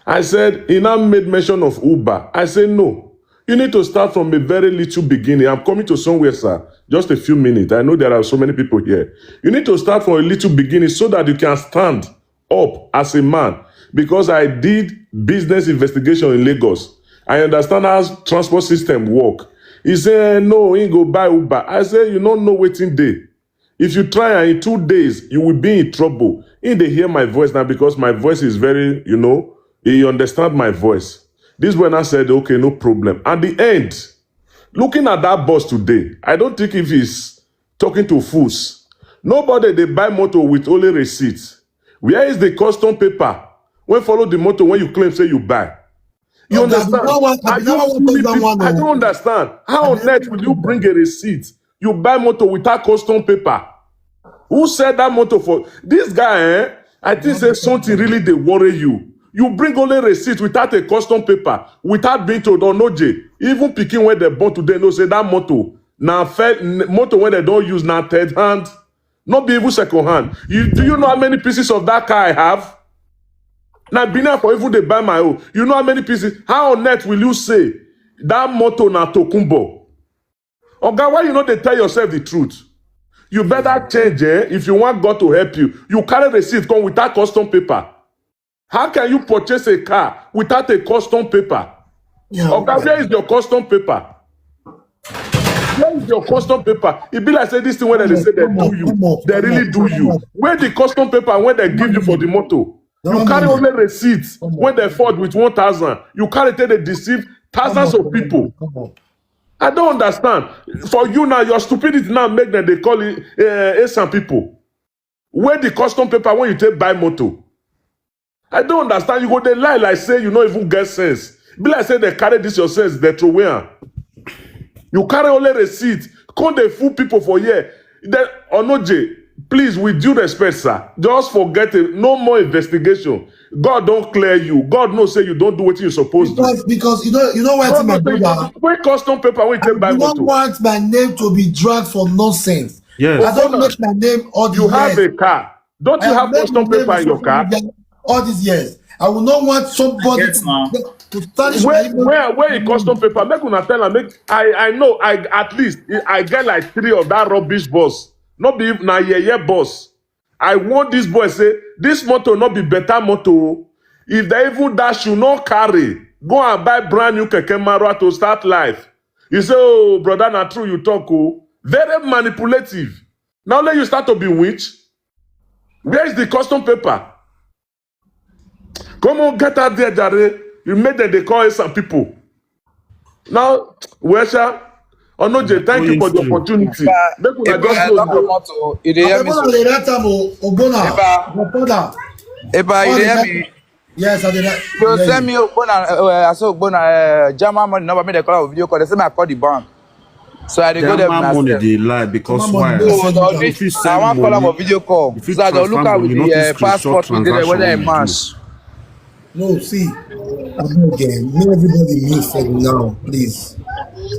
I said, he now made mention of Uber. I said, no. You need to start from a very little beginning. I'm coming to somewhere, sir. Just a few minutes. I know there are so many people here. You need to start from a little beginning so that you can stand up as a man. Because I did business investigation in Lagos. I understand how transport system work. He said, no, he go buy Uber. I said, you don't know wetin dey. If you try and in two days, you will be in trouble. He dey hear my voice now because my voice is very, you know, he understand my voice. This when I said, okay, no problem. At the end, looking at that boss today, I don't think if he's talking to fools. Nobody they buy motor with only receipt. Where is the custom paper? When follow the motor when you claim say you buy. You Oga, I be understand? that one- I Are be that you one stupid that people? one, I oh. Don't understand. How I on be earth that will one you that bring a receipt? You buy motor without custom paper. Who said that motor for this guy? Eh? I think say something really they worry you. You bring only receipt without a custom paper, without being told Onoje. Even picking when they born today, no say that motor. Now, motor when they don't use now third hand, not be even second hand. You do you know how many pieces of that car I have? Na Benin I for even dey buy my own. You know how many pieces? How on earth will you say that motor na Tokunbo? Oga, why you no dey tell yourself the truth? You better change, eh? If you want God to help you, you carry receipt come without custom paper. How can you purchase a car without a custom paper? Yeah, Oga, where is your custom paper? Where is your custom paper? E be like say this thing wey dem dey say dem do you, dem really do you. Where the custom paper wey dem give you for the motor? You carry only receipt wey dem forge with one thousand. You carry take dey deceive thousands of people. I don't understand. For you now, your stupidity now make dem dey call it uh, Asian people. Where the custom paper when you take buy motor? I don't understand. You go dey lie like say you no even get sense. Be like say dem carry this your sense, dem throway am. You carry only receipt, come dey fool people for here. Then Onoje, please, with due respect, sir, just forget it. No more investigation. God don clear you. God know say you don do wetin you suppose do. Because because you know you know what, God my know say you brother. Don do. Wey custom paper wey you take buy motor? I don't want my name to be dragged for nonsense. Yes. I don't make my name all the years. You have a car. Don't you have custom paper in your car? All these years. I will not want somebody to, to tarnish my image. Where where where you custom paper? Make una tell am. Make I I know I at least I get like three of that rubbish bus. Not be na yeye bus. I warn this boy say this motor not be better motor. If they even dash you, no carry. Go and buy brand new keke marwa to start life. You say, oh brother, na true you talk. Oh, very manipulative. Now let you start to be witch. Where is the custom paper? Come on, get out there, Jare. You made them they call it some people. Now, Wesha, Onoje, thank you for the opportunity. Make una just know. You dey hear me? Ogbona dey that time o, Ogbona. Eba, you dey hear me? Yes, I did. You send me Ogbona, uh, I saw Ogbona, uh, German money number, make dem call am video call. They say me I call the bank. So I dey go there. German money dey lie because why? I wan call am for video call. So I go look am with the uh, passport with the whether I match. No, see, I beg again. Make everybody mute for now, please.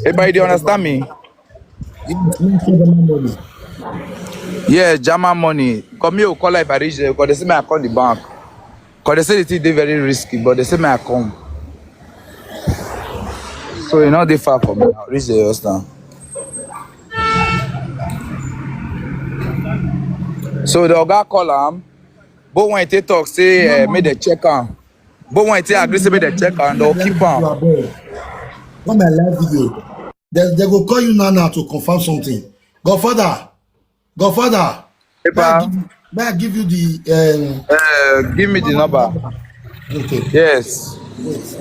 Everybody, dey understand me? Yes, German money. Yeah, German money. Come here, call if I reach there because they say me I call the bank. Because they say the thing dey very risky, but they say me I come. So you know they far from me now. Reach the house now. So the oga call am. But when they talk, say uh, make they check am. But when they agree, say make they check am, they'll keep am. Not my live video. They, they go call you now now to confirm something. Godfather, Godfather, may I give, may I give you the um, uh, give me the number. Okay. Yes. Wait.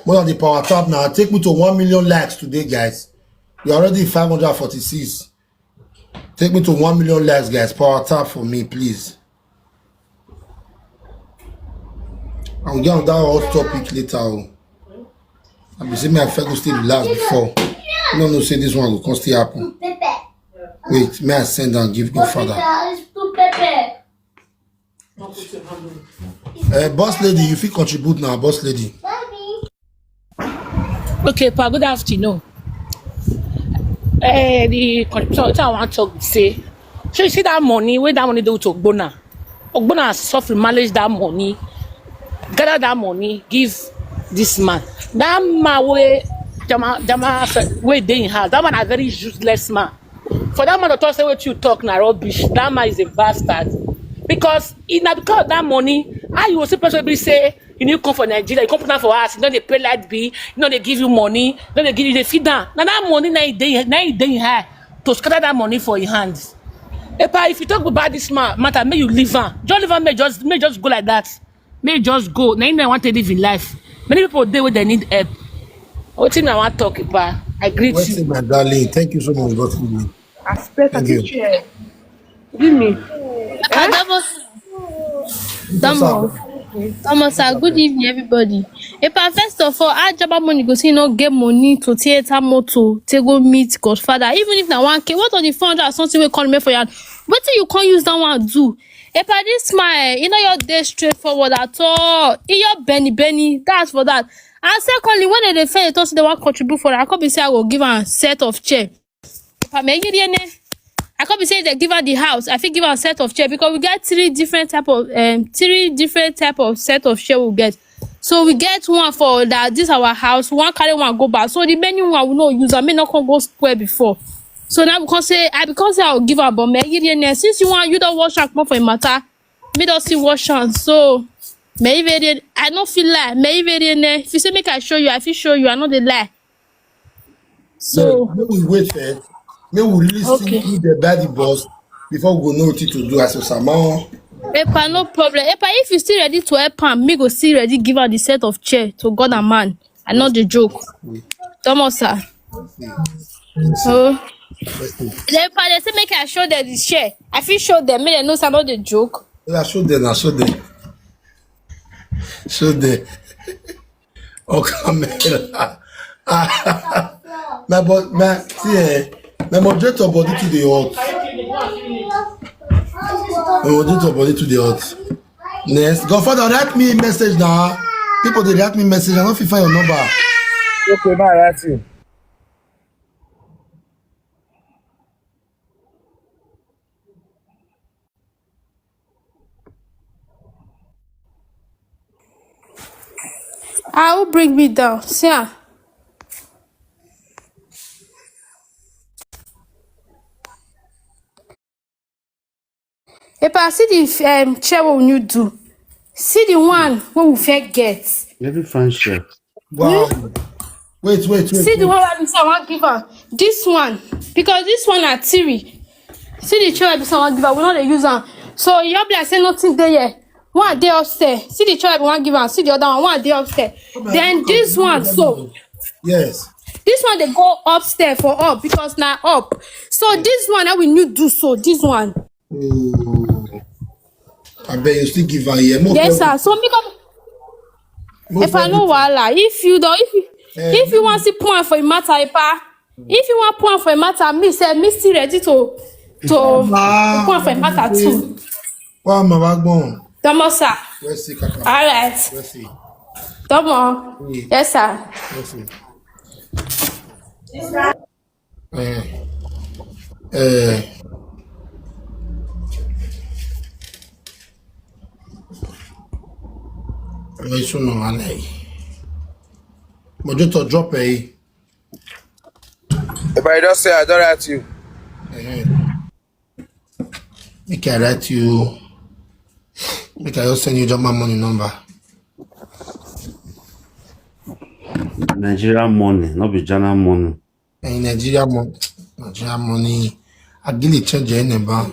What are the power tap now? Take me to one million likes today, guys. We're already five hundred forty-six. Take me to one million likes, guys. Power tap for me, please. I will get on that hot topic later. Oh. I be say me I first go still last before. No, no, say this one go come still happen. Wait, may I send and give Godfather? Uh, boss lady, you fit contribute now, boss lady. Okay, pa, good afternoon. Uh, the contributor I want to talk say, so you see that money, where that money do to Ogbona? Ogbona suffer manage that money, gather that money, give this man. That man wey Jama Jama wey dey in house, that man a very useless man. For that man to talk say wetin you talk na rubbish, that man is a bastard. Because e na because of that money, how you go see person be say you need come for Nigeria, you come put am for house, you no dey pay light bill, you no dey give you money, you no dey give you dey feed am. Na that money na e dey na e dey in high to scatter that money for your hand. Epa, if you talk about this man matter, make you leave am. Just leave am, make just make just go like that. Make just go. Na him I want to live in life. Many people dey where they need help. Wetin I want talk about? I greet you. Wetin, my darling? Thank you so much, God for me. Aspect. Thank you. Give me. Adamos. Thomas. Thomas, sir, good evening, everybody. Epa, first of all, how Jaba money go say no get money to take her motor, take go meet Godfather. Even if na one K, what on the four hundred or something we call me for your hand? Wetin you can't use that one do? Epa, this smile, you know your day straightforward at all. In your Benny Benny, that's for that. And secondly, when they fail, they talk say they want contribute for that. I come be say I go give am set of chair. Epa, me you dey ne? I can't be saying they give her the house. I think give her a set of chair because we get three different type of um three different type of set of chair we get. So we get one for that this our house. One carry one go back. So the many one we no use. I may not come go square before. So now because say I because say I'll give her, but me you didn't since you want you don't wash and come for a matter. Me don't see wash and so me even I don't feel like me even if you say make I show you, I feel show you. I know they lie. So May we wait first. May we listen Okay. Who the daddy boss before we go know what to do as a Samoa. Epa, no problem. Epa, if you still ready to help am, me go still ready give her the set of chair to God and man. I know the joke. Thomas, sir. So, Epa, they say make I show them the chair. I feel show them. Make they know say I know the joke. Yeah, show them, I show them. Show them. Oh, camera. My but my see eh, my moderator body to the hot. My moderator body to the hot. Next, Godfather, write me message now. People they write me message. I don't feel find your number. Okay, now I write you. Ah, who bring me down? See ah. Epa, see the um, chair wey we new do. See the one wey we fit get. Every fine chair. Wow. Wait, wait, wait. See the wait. One wey be say I wan give am. This one, because this one na three. See the chair wey be say I wan give am. We no dey use am. So e just be like say nothing dey here. One dey upstairs. See the chair wey I wan give am. See the other one. One dey upstairs. Then this one so. Yes. This one dey go upstairs for up because na up. So this one na we new do so. This one. Oh. I bet you still give her here. More Yes, people- sir. So make up more if I people- know wahala, if you don't, if you, Eh, if you want to point for a matter, epa, if you want point for a matter, me say me still ready to to Ah, point for a matter too. Why am I backbone? Thomas, sir. Let's see, Kaka. All right. Let's see. Thomas. Mm. Yes, sir. Let's see. Eh, eh. Wait, so no, I like. But just to drop a. If I just say I don't write you. Eh. Make I write you. Make I just send you just my money number. Nigerian money, not be Ghana money. And Nigeria money, Nigeria money. I give the change your number.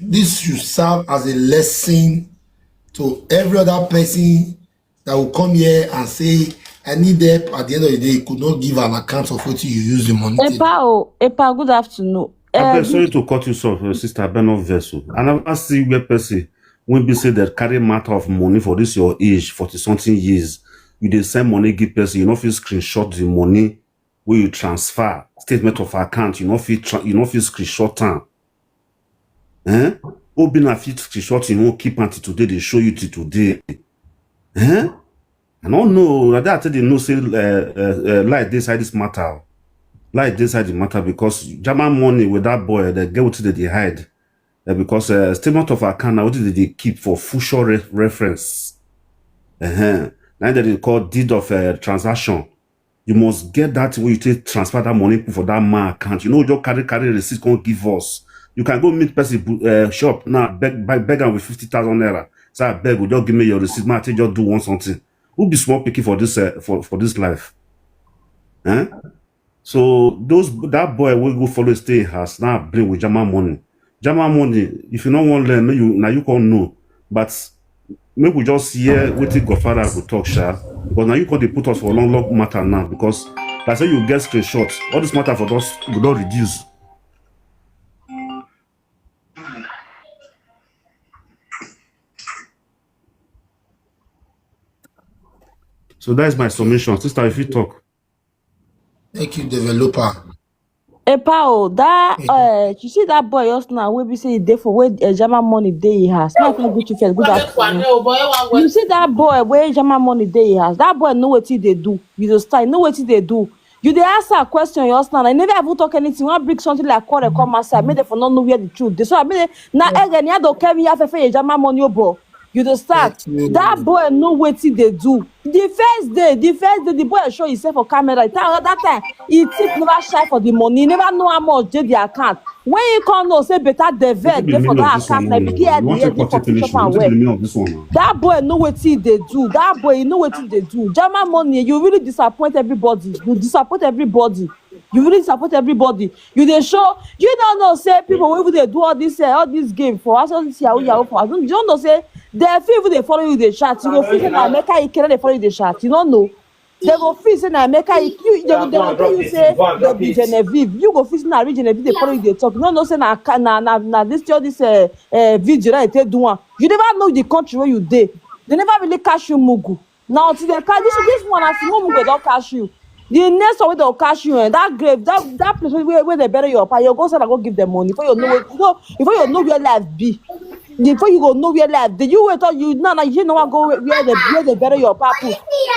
This should serve as a lesson to every other person that will come here and say, "I need help." At the end of the day, you could not give an account of what you use the money to. Epa, oh, Epa, good afternoon. I Uh, beg, sorry to cut you short, uh, sister. I beg no vex o. I never see where person when be say that carry matter of money for this your age, forty something years. You dey send money give person, you no fit screenshot the money where you transfer, statement of account, you no fit tra- you no fit screenshot am. Eh? Obina fit screenshot, you no keep am till today, they show you till today. Eh? I don't know. Na that I tell they know say uh, uh, uh, light dey inside this matter. Light dey inside the matter because German money with that boy, they get what they dey hide. Uh, because uh, statement of account now what they dey keep for future re- reference. Uh-huh. Now that they call deed of uh, transaction. You must get that thing when you take transfer that money put for that man account. You know, just carry carry receipt come give us. You can go meet person bu- uh, shop now, beg beg, beg am with fifty thousand naira. Say I beg, you just give me your receipt. Man, I take just do one something. Who be small pikin for this uh, for for this life? Eh? So those that boy will go follow stay in house now bring with German money. German money, if you no wan learn, make you now you can know. But make we just hear wetin Godfather go talk, sha. Because now you can dey put us for long, long matter now. Because like say you get screenshot, all this matter for us we don reduce. So that is my submission, sister. If you talk, Thank you, developer. Epa o, that uh, you see that boy just now wey be say e dey for where uh, German money dey he has. Make I greet you first. Good afternoon. You see that boy where German money dey he has. That boy know wetin e dey do. You dey style, know wetin e dey do. You dey ask her question just now. I never even talk anything. One big something like quarrel come outside. Make dem for no know where the truth dey. So I mean, na egg and yado kemi ya fefe ye German money obo. You dey start. That boy know wetin e dey do. The first day, the first day, the boy show himself for camera. That, that time, he thief never shy for the money. He never know how much dey the account. When he come know say better devil dey for that account, like begin add the head for fish up and well. That boy know wetin e dey do. That boy, he know wetin e dey do. German money, you really disappoint everybody. You disappoint everybody. You really disappoint everybody. You dey show. You don't know say people wey even dey do all this uh, all this game for us, all this yahoo yahoo for us. You don't know say dem fit even dey follow you dey chat. You go feel say na Emeka Ike dey follow you dey chat. You don't know. Dem go feel say na Emeka Ike. You, dem go dem go tell you say dem be Genevieve. You go feel say na real Genevieve dey follow you dey talk. You don't know say na na na na this all this uh, uh, video na you take do am. You never know the country where you dey. Dem never really catch you mugu. Na until dem catch this this one, as mumu go don catch you. The next one wey dem catch you, eh, that grave, that that place wey wey dem bury your papa, you go send am go give dem money before you know where you know before you know where life be. Before you go know where life dey, you wait till you now now you no wan go where where dem where dem bury your papa put.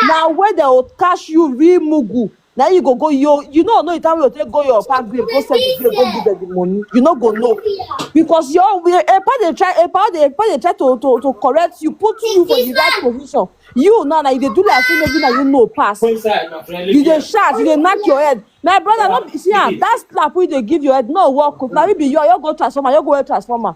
Na where dem go catch you real mugu. Na you go go you you no know the time wey you take go your papa grave go send the grave go give dem the money. You no go know because your epa dey try epa dey epa dey try to to to correct you, put you for the right position. You now na you dey do like say maybe na you know pass. You dey shout, you dey knack your head. My brother, no be see am. That slap wey you dey give your head no work. Na me be you, you go transformer, you go wear transformer.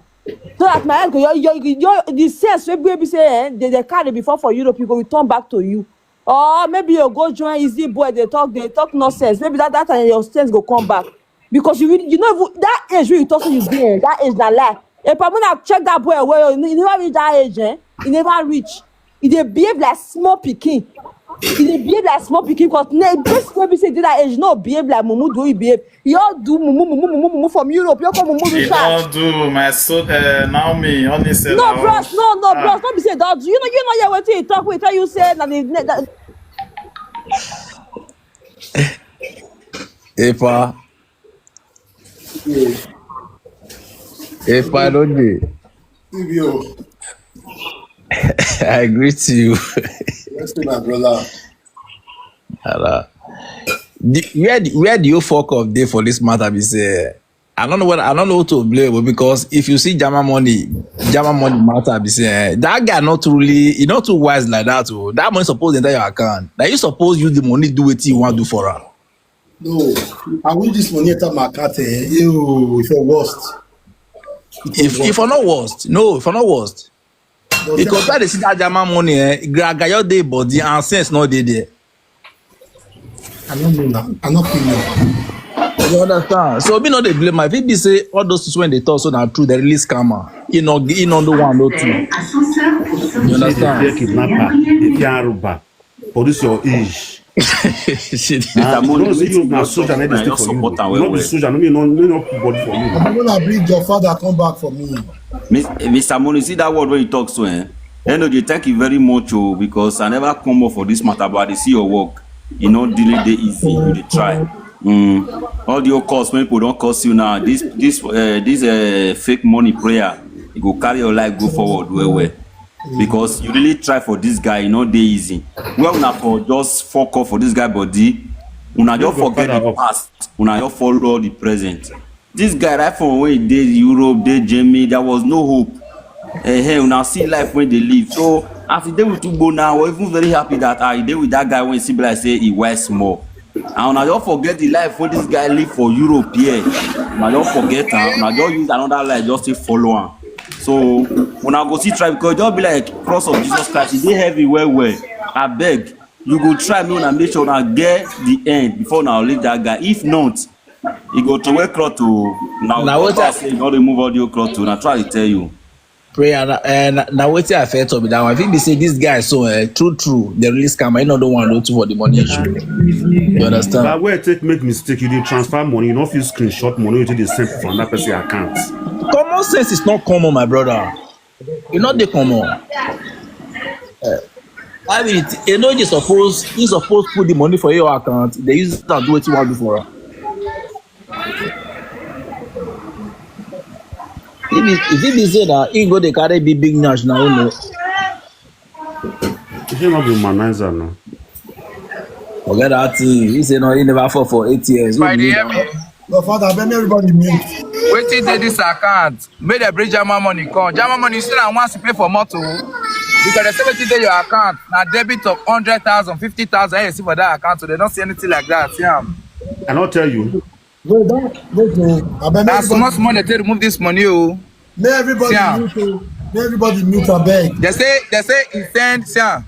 So that my head go your your your the sense wey be say eh, they dey carry before for Europe, you go return back to you. Or maybe you go join easy boy, they talk they talk nonsense. Maybe that that time your sense go come back. Because you really- you know even that age wey you talk say you dey eh, that age na lie. If I'm gonna check that boy well, you never reach that age, eh? You never reach. You dey behave like small pikin. You dey behave like small pikin because ne- person wey be say dey that age no behave like mumu do you behave. You all do mumu mumu mumu mumu from Europe. You come mumu You reach out. Don't do my so uh, Naomi only say No na bros, no no ah. bros, no be say don do. You know you know yeah wetin he talk wey tell you say na the ne- that, Epa, Epa, don't dey. T V O. I greet you. Let's see my brother. Hello. The, where the, where do you fuck up dey for this matter? Be say I don't know what I don't know who to blame, but because if you see German money, German money matter, be say eh, that guy not truly, he not too wise like that. Oh, that money supposed to enter your account. Now you suppose use the money do what you want to do for her. No, I wish this money enter my account. Eh? Ew, if I worst. If if I not worst, no, if I not worst, because why they see that German money, eh, gra- gayo dey body and sense not dey there. I don't know now. I not feel now. You understand? So me not dey blame my. If be say all those things when they talk so na true, they really scammer. You know, you know the one no two. You Say they fear understand? kidnapper, they fear robber. For this your age. Shit. Ah, Moni, no, say wetin you you na wan soldier, talk na for dey na stay just for you. support am You well no be well. Soldier, no be no no no put body for you. I'm gonna bring your father come back for me. Mis- Mister Moni, see that word wey you talk so eh? Energy, thank you very much o because I never come up for this matter but I dey see your work. E no really dey easy, you dey try. Mm. All the old calls wey people don curse you now, this this uh, this uh, fake money prayer, e go carry your life go forward well well. Because you really try for this guy, e no dey easy. Where una for just fuck up for this guy body, una just Your forget father the up. past, una just follow the present. This guy right from when he dey Europe, dey Germany, there was no hope. Eh, hey, una see life when they live. So as he dey with Ugbo now, we're even very happy that ah, he dey with that guy when he see be like say he wise small. And una just forget the life wey this guy live for Europe here. Una just forget am. Una just use another life just take follow am. So una go see try because e just be like cross of Jesus Christ. E dey heavy well well. Abeg, you go try make una make sure una get the end before una leave that guy. If not, e go throway cloth o. Na Na o wetin talk say e don remove audio cloth o. Na try dey tell you. Prayer na eh, na, na wetin I fit talk be that one. If he be say this guy so eh, true true, they really scammer. He not the one no two for the money issue. You understand? But where take make mistake, you dey transfer money, you no fit screenshot money, you take dey send for another person account. Common sense is not common, my brother. You not the common. Eh, I mean, you know you suppose you suppose put the money for your account. They use it and do what you want to do for her. If it, if it be say that he go dey carry big big nash now, you know. If you not be humanizer, no. Forget that thing. He say no, he never fall for eight years. Who By the believe hear me? that? Your father, abeg, make everybody mute. Wetin dey this account? Make dem bring Jama money come. Jama money still na once you pay for motor. Because they say wetin dey your account na debit of hundred thousand, fifty thousand. You see for that account, so they don't see anything like that. Yeah. I not tell you. Wait, don't wait, oh. Abeg, make That's small everybody, small they take remove this money. Oh. make everybody Yeah. mute, oh. Make everybody mute, abeg. They say they say he send yeah.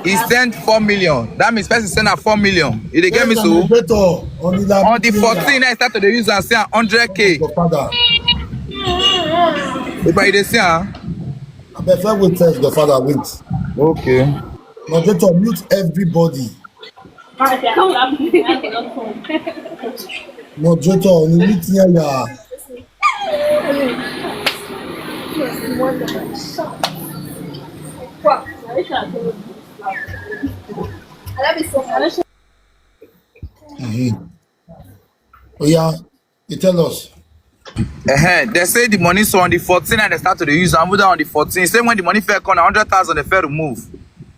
He send four million. That means person send her four million. You dey get me Yes, so? Moderator, on the On the fourteen, I start to dey use and say hundred K. Your father. If I dey see her. Abeg, first wait first, your father, wait. Okay. Moderator, mute everybody. Moderator, on the mute here, yeah. Mm-hmm. Oh yeah, you tell us. Uh-huh. They say the money so on the fourteen and they start to dey use and put on the fourteen. Say when the money fair come, hundred thousand they fair remove.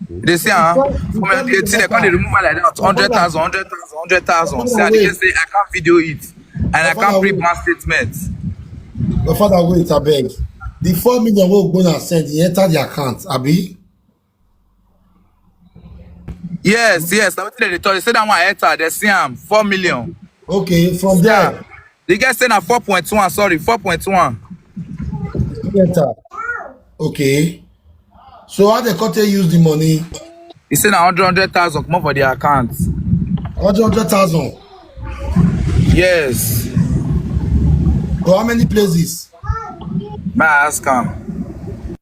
They say, huh? From eighteen, they come dey remove am like that. Hundred thousand, hundred thousand, hundred thousand. Say, I dey say I can't video it. And I can't print my statement. Your father, wait, abeg. The four million wey Ogbonna send, he enter the account, abi? Yes, yes. Na wetin dem dey talk. They say that one enter. They see am four million. Okay, from there, The guy say na four point one. Sorry, four point one. he enter. Okay. So how they come take use the money? He say na hundred, hundred thousand come up for the account. Hundred, hundred thousand. Yes. For how many places? May I ask am?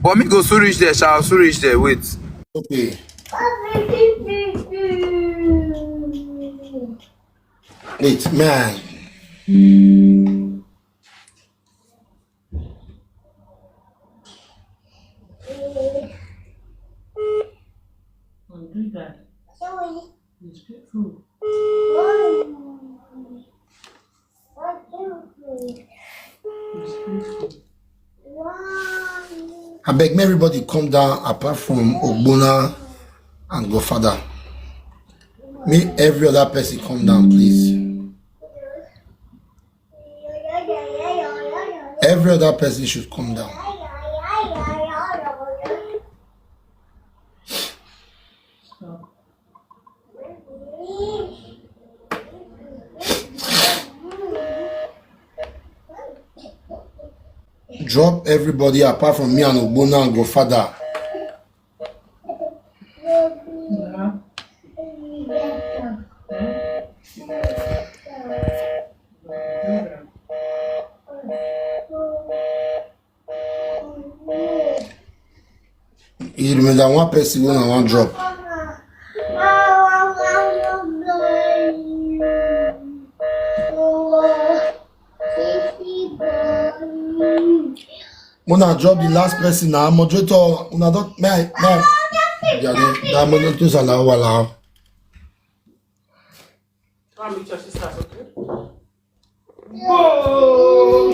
But me go soon reach there, shall soon reach there. Wait. Okay. Wait, man. Abeg, make everybody come down apart from Ogbonna and Godfather. Make every other person come down, please. Every other person should come down. Drop everybody apart from me and Ogbonna and Godfather. You remember one person when I want drop. When I drop the last person now, moderator, when I don't, may I, may I, yeah, that moderator is allowed, allowed. Go and meet your sisters, okay? Go!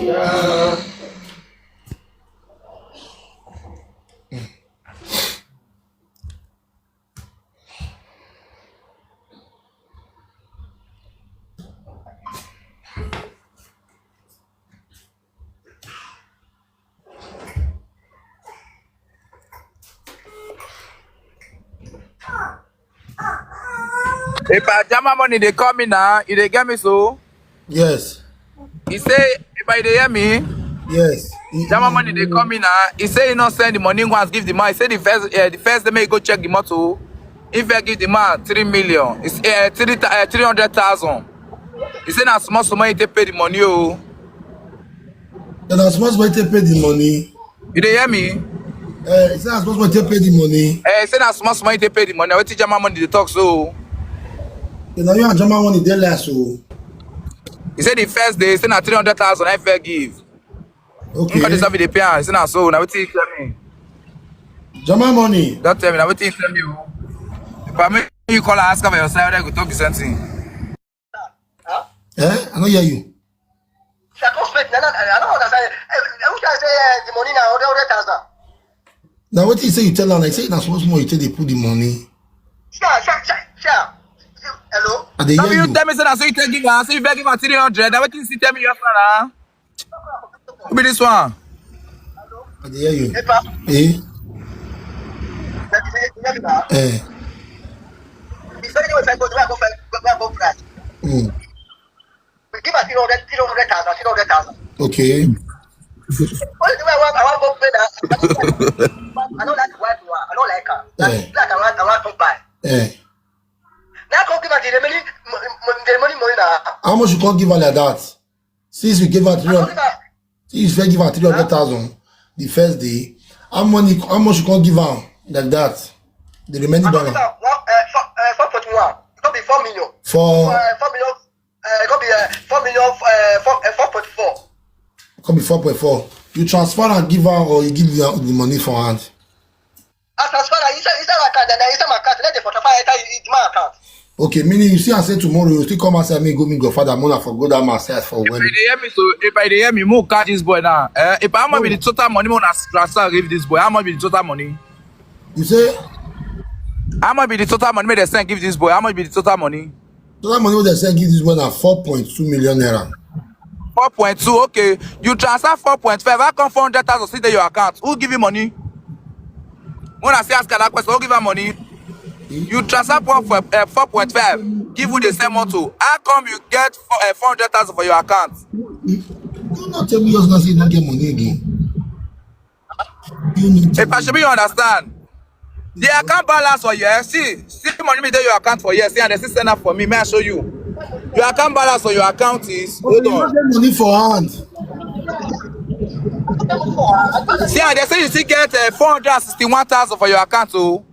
Yeah. If I Jama money, they call me now. If they get me so. Yes. He say, if I dey hear me, Yes. He- Jama money, they call me now. He say he not send the money once, give the man. He say the first, uh, the first day, make he go check the motor. If I give the man three million, it's uh, three uh, three hundred thousand. He say na small small money to pay the money. Oh, Then I'm supposed to take pay the money. You dey hear me? Uh, it's not supposed to take pay the money. Eh, he say na small small money to pay the money. Wetin Jama money dey talk so? You know, you and Jama money, they less. So, He say the first day, he say na three hundred thousand I fair give. okay. Nobody sabi dey pay am. He say na so. Na wetin he tell me. Jama money. Don't tell me. Na wetin he tell me. Oh. If I make you call and ask am for your side, I go talk the same thing. Eh? I don't hear you. I come spend. I don't, I don't understand. Eh, eh, who can say, eh, the money now, hundred thousand? Now what you say you tell her? Like say na small small you take dey put the money. Sure, sure, sure, sure. Hello? I dey Now hear you you. Tell me say na so you take give am, say you beg give am three hundred. Now wetin you still tell me your friend, huh? Who be this one? I dey hear you. Epa, Eh? let me say, let me now. Eh. If anyway, if I go, do I go for, go, go, go price? Mm. We give her three hundred, three hundred thousand, three hundred thousand. Okay. Only the way I want, I want go pay that. I don't like the white one. I don't like her. Like, Eh. like I want, I want to buy. Eh. Now come give her the remaining, m- m- the remaining money now. How much you can give her like that? Since you give her I don't three hundred, give her. since you give her three hundred thousand the first day, how money how much you can give her like that? The remaining I don't give balance her one, uh, four, uh, four point one. It could be four million. for Uh, four million. Uh, it could be uh, four million. Uh, four, uh, four point four. Come be four point four. You transfer and give her or you give the, the money for hand. I transfer that inside, inside my account, and then inside my account, let the photographer enter in my account. Okay, meaning you see and say tomorrow you still come and say me go me godfather mona for go that man side for If well. I dey hear me, so if I dey hear me, mo catch this boy now. Eh, if how much be the total money mo na transfer give this boy? How much be the total money? You say How much be the total money make dem send give this boy? How much be the total money? total money wey dem send give this boy na four point two million naira. Four point two, okay. You transfer four point five. How come four hundred thousand still dey your account? Who give you money? When I say ask her that question, who give her money? You transfer four, uh, four point five. Give who dey send motor. How come you get four, uh, four hundred thousand for your account? You not tell me yours now say you not get money again. You need If I should be you understand. The account balance for here, see, see money me dey your account for here, see, and they still send up for me. May I show you? Your account balance for your account is hold you not on. get money for hand. See, and they say you still get uh, four hundred sixty-one thousand for your account, oh,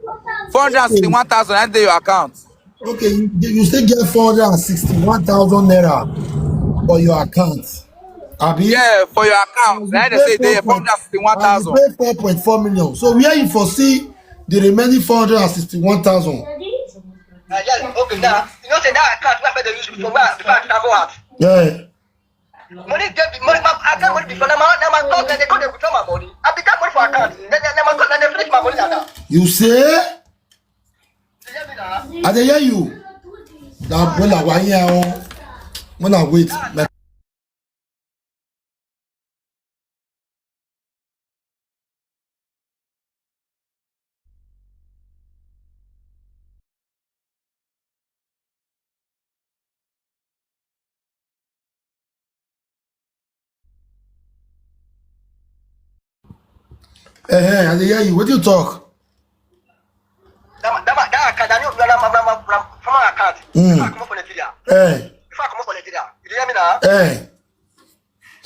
four hundred sixty-one thousand and dey your account. Okay, you, you still get four hundred and sixty-one thousand naira for your account. Abi? Yeah, for your account. Now they say they four hundred sixty-one thousand. And you pay four point four million. So where you foresee the remaining four hundred and sixty-one thousand? Uh, yes, okay, now, you know, say that account where they use before, where, before I travel out. Yeah. Money get the money, my, I get money before, now my, now my call, then they go, they withdraw my money. I be get money for account. Then, then, then my call, then they finish my money like that. You say? You hear me now? I dey hear you. Now, when I want here, when I wait, like Eh, eh, I dey hear you. What do you talk? That, that, that account, that new, that, that, that, that, that, that account. Mm. Before I come up for Nigeria. Eh, Before I come up for Nigeria. You hear me now? eh.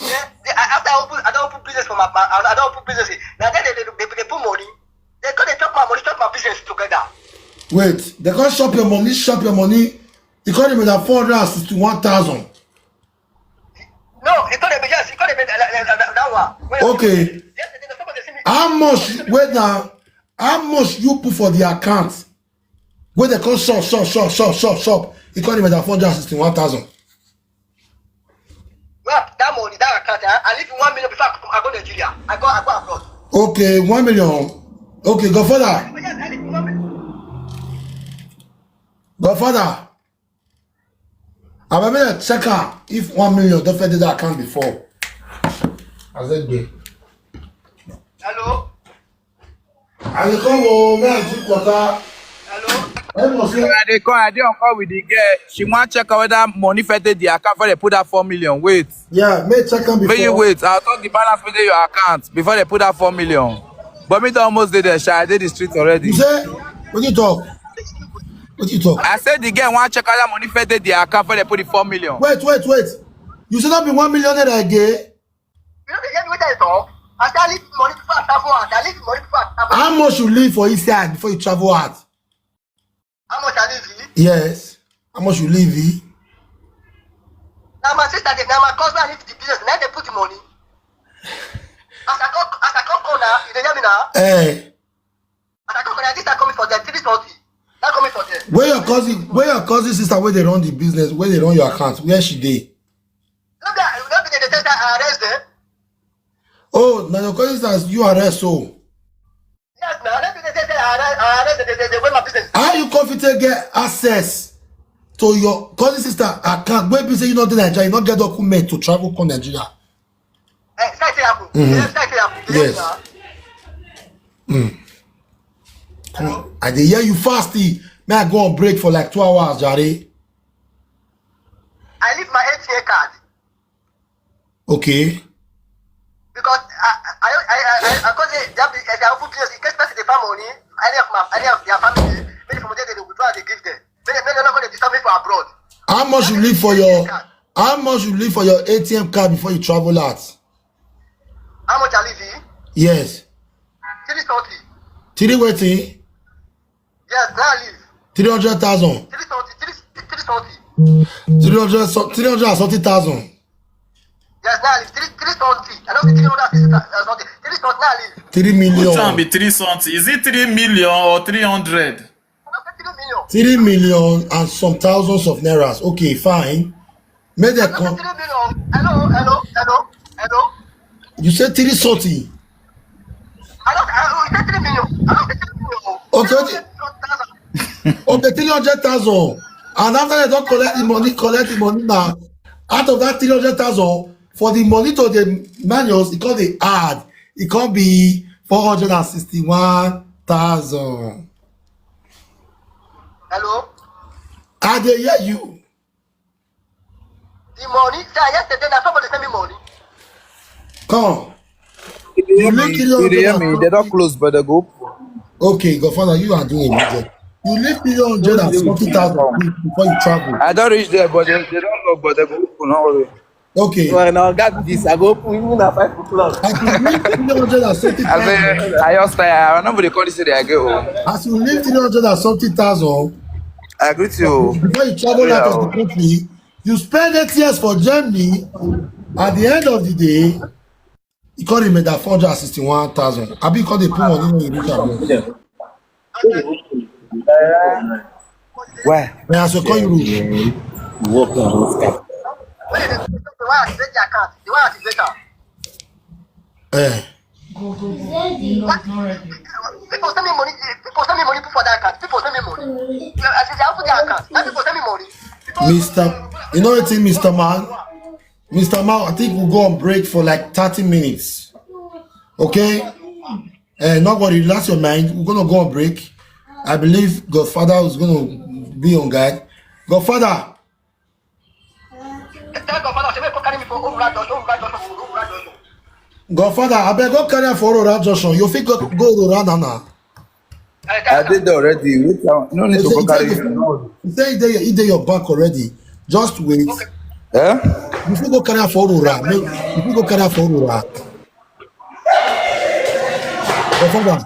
Yeah, they, I, after I open, I don't open business for my, my I don't open business. Now then they, they, they, they put money. They go, they chop my money, chop my business together. Wait, they can't shop your money, shop your money. You can't even afford that sixty-one thousand. No, it could have been, yes, it could have been that, that, that, that one. When Okay. Yes, they, they, somebody see me. How much? Wait now. How much you put for the account? Where they call shop, shop, shop, shop, shop, shop. You can't even afford that sixty-one thousand. Well, that money, that account, I, I leave one million before I, come- I go Nigeria. I go, I go abroad. Okay, one million. Okay, godfather, But yes, I leave one million. godfather. I remember check her if one million don't fit that account before. I said, yeah. Hello? I dey come oh, may I drink water? Hello? I must say, I dey come, I dey on call with the girl. She wan check out whether money fit dey the account before they put that four million. Wait. Yeah, may check am before. May you wait. I'll talk the balance wey dey your account before they put that four million. But me don almost dey there, sha. I dey the street already. You say, what you talk? What you talk? I said the girl wan check out that money fit dey the account before they put the four million. Wait, wait, wait. You say that be one million naira again? You know, they get me with that talk. I say I leave money before I travel out. I leave money before I travel out. How much you leave for inside before you travel out? How much I leave? Yes. How much you leave? Eh? Now my sister, they, now my cousin, I need the business. Now they put the money. As I come, as I come, come now, you dey hear me now? Eh. As I come, now this time coming for them, three thirty. That coming for them. Where your cousin, where your cousin sister, where they run the business, where they run your account, where she dey? No be, no be they, they Say say I arrest them. Oh, na your cousin sisters you arrest so. Yes, now let me say say I arrest, I arrest them. They, they, they went my business. How you come fit take get access to your cousin sister account wey be say you no dey Nigeria, you no get document to travel come Nigeria? Eh, sky say happen. Mhm. Yes, sky say happen. Yes. Now. Come on, I dey hear you fast. Eh. May I go on break for like two hours, jare? I leave my A T M card Okay. because I I I I I, I cause they they have the they have business in case person dey find money, any of my any of their family, maybe from there they dey withdraw, they give them. Maybe maybe they're not going to disturb me for abroad. How much you leave for your how much you leave for your A T M card before you travel out? How much I leave? Yes. Three thirty. Three waiting. Yes, now I leave. Three hundred thousand. Three thirty. Three three thirty. Three hundred so- three hundred and something thousand. Yes, now I leave. Three three thirty. I don't say three hundred and sixty thousand. Three thirty now I leave. Three million. Which one be three something? Is it three million or three hundred? I don't say three million. Three million and some thousands of nairas. Okay, fine. Make them I don't say come. Three million. Hello, hello, hello, hello. You say three something. I don't. I don't say three million. I don't say three million. Okay, okay. Three hundred thousand. Of the three hundred thousand, and after they don't collect the money, collect the money now. Out of that three hundred thousand, for the money to the manuals, it can't be add. It can't be four hundred and sixty-one thousand. Hello. I dey hear you. The money. Say yesterday, now somebody send me money. Come. You dey hear You make me? three You dey hear me? They hundred and don't close, but they go. Okay, Godfather, you are doing it. You leave three hundred and something thousand before you travel. I don't reach there, but they, they don't lock, but they go open. No worry. Okay. Well, now I got this. I go open even at five o'clock. As you leave three hundred and something I thousand, mean, I just tired. I nobody call this day I go home. as you leave three hundred and something thousand, I greet you. before you travel Yeah. Out of the country, you spend eight years for Germany. At the end of the day, you call him that four hundred and sixty-one thousand. I be call the poor money when you reach out. Why? May I also call you rude? Work on Skype. When they the one activate the account, the one activate am. Eh. People send me money. People send me money. Put for that account. People send me money. I say they open their account. That people send me money. Mister, you know what thing, Mister Man? Mister Man, I think we'll go on break for like thirty minutes. Okay? Eh, not worry, relax your mind. We're gonna go on break. I believe Godfather is gonna be on guard. Godfather, Tell Godfather say make come carry me for Owura Junction, Owura Junction, Owura Junction. Godfather, I beg go carry am for Owura Junction. You fit go go Owura now now. Eh, I did already. Wait, uh, no need You to say, go you carry say, you. No. You say it dey, it dey your back already. Just wait. Eh? You fit go carry am for Owura. Make- You fit go carry am for Owura. Godfather.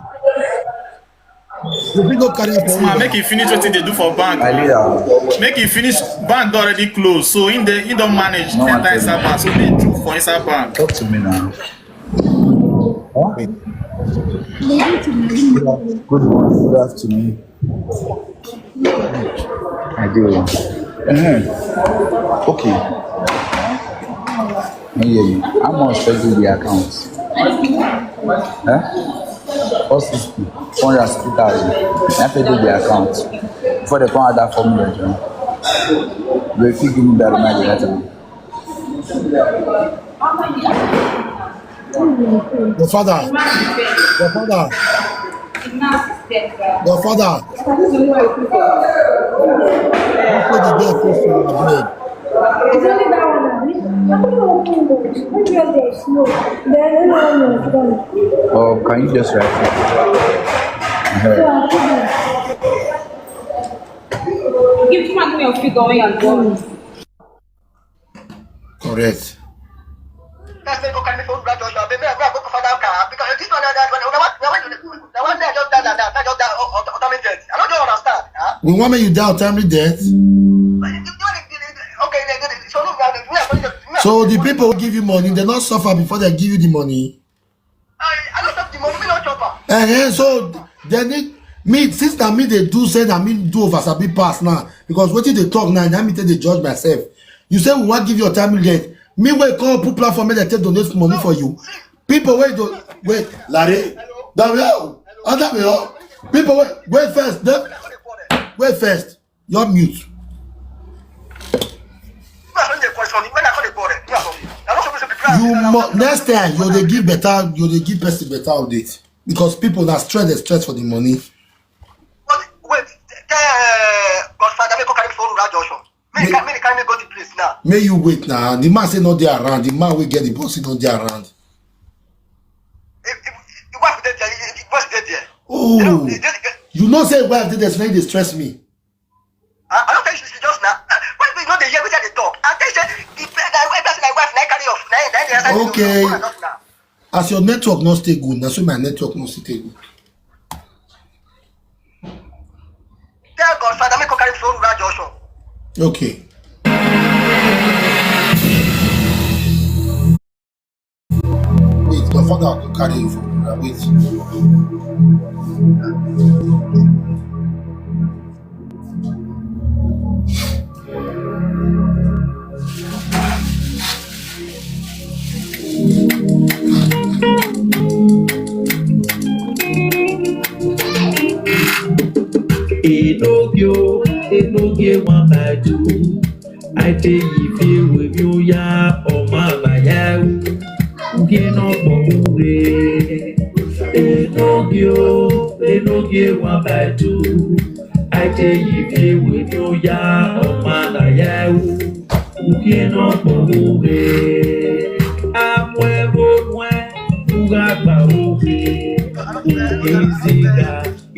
You fit go carry am for This man, Owura. Make him finish what they do for bank. My leader. Make him finish. Bank don already close, so him dey he don manage No one enter tell inside me. Bank. So they chook for inside Bank. Talk to me now. Huh? Good morning. Good afternoon. I do. Uh-huh. Okay. I hear you. How much for the account? Huh? Four sixty, four hundred sixty thousand. I have to do the account. Before they come out that formula, John. They fit give me that reminder that time. Godfather. Godfather. Godfather. Don't put the door close to your head. It's only that one, abi? I don't know. Maybe just dey slow. Then, no, no, no, no. Or can you just write it? So, I put it. You come and give me your figure when you're done. Correct. That's me go carry me for Owura Junction. Baby, I go go for that car because this one, that one, that one, that one, that one, I just die like that. I just die. Oh, oh, oh, that means death. I don't understand. Huh? We want make you die untimely death. But you, you, you, okay, they, they, so look now. Me, I, me, I, So the people who give you money, they not suffer before they give you the money. I, I don't stop the money. Me not chop am. Eh, eh, so they need me since that me they do say that me do over sabi pass now because what did they talk now? Now me take the judge myself. You say we want give you a timely death. Me wey come put platform make dem take donate money for you. People wey do wait, Larry, Damian, Damian. People wey wait first, dem, wait first. You're mute. You must next time you dey give better, you dey give person better update because people na stress dey stress for the money. Wait, tell uh, Godfather make come carry me for Rural Junction. Make me carry me go the place now. May you wait now. The man say no dey around. The man wey get the boss say no dey around. If, if, the wife dey there, the boss dey there. Oh, you know say wife dey there, so dey stress me. I, I don't think she, she just now. Why we know the year which they talk? I think say the person, the wife, na carry off. Na, na, na, Okay. As your network not stay good, na so my network not stay good. Tell Godfather make come carry me for Rural Junction. Okay. Wait, Godfather go carry you for Rural. Wait. Enoge o, enoge one by two. Aite yi fi ewe mi oya, ọmọ àgbàyà ewu. Uge náà pọ̀ kúre. Enoge o, enoge one by two. Aite yi fi ewe mi oya, ọmọ àgbàyà ewu. Uge náà pọ̀ kúre. Amú ẹ bó nu ẹ, kúrò àgbà òwe. Uge ń zíga.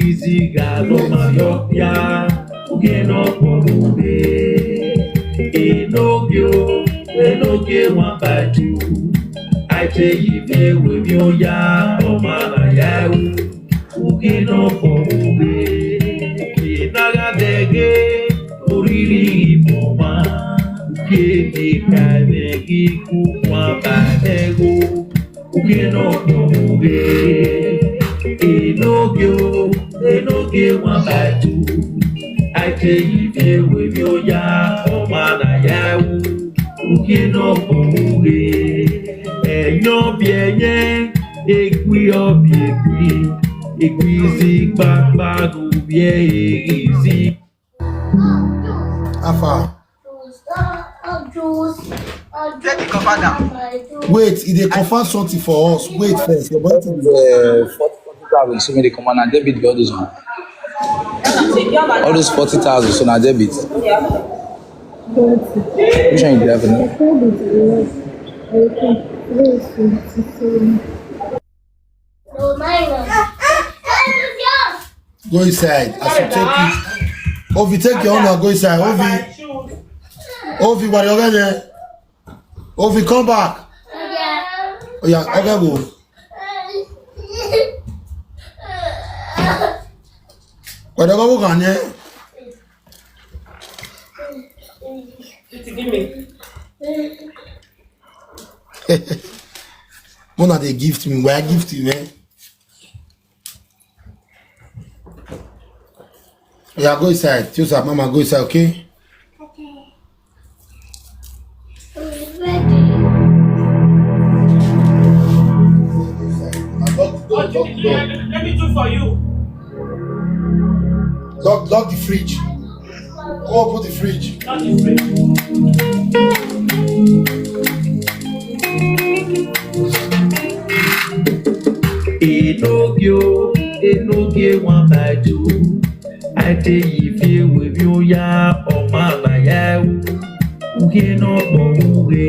Iziga lo ma yọ ya, uge no kpọrọ ube. Enoge o, enoge wan baju. Aite yi mi ewe mi oya, ọmọ ara ya u. Uge no kpọrọ ube. Inaga dege, oriri imoma. Uge mi ka ebe gi ku wan ba ego. Uge no kpọrọ ube. Enoge o, enoge wan baju. Aite yi mi ewe mi oya, ọmọ ara ya u. Uge no kpọrọ ube. Ẹ̀yán bí ẹyẹ, egui ọbí egui. Egui zi kpakpa gu bí ẹ zi. How far? Take the commander. Wait, e dey confirm something for us. Wait first. Your body to be Uh, forty thousand, so many commander debit be all those one. All those forty thousand, so na debit. Which one you have now? Go inside. As you take it. Ovi, take your own and go inside. Ovi. Ovi, what you there? Ovi, come back. Oh yeah, okay, go. Whatever we can, yeah. Mona, they gift me. Where gift you, man? Yeah, go inside. Tell your mama go inside, okay? Okay. It's ready. Lock the door, lock the door. Let me do for you. Lock, lock the fridge. Go open the fridge. Enoge o, enoge wan baju. Aite yi fi ewe mi oya, ọmọ àgbàyà u. Uge no kpọrọ ube.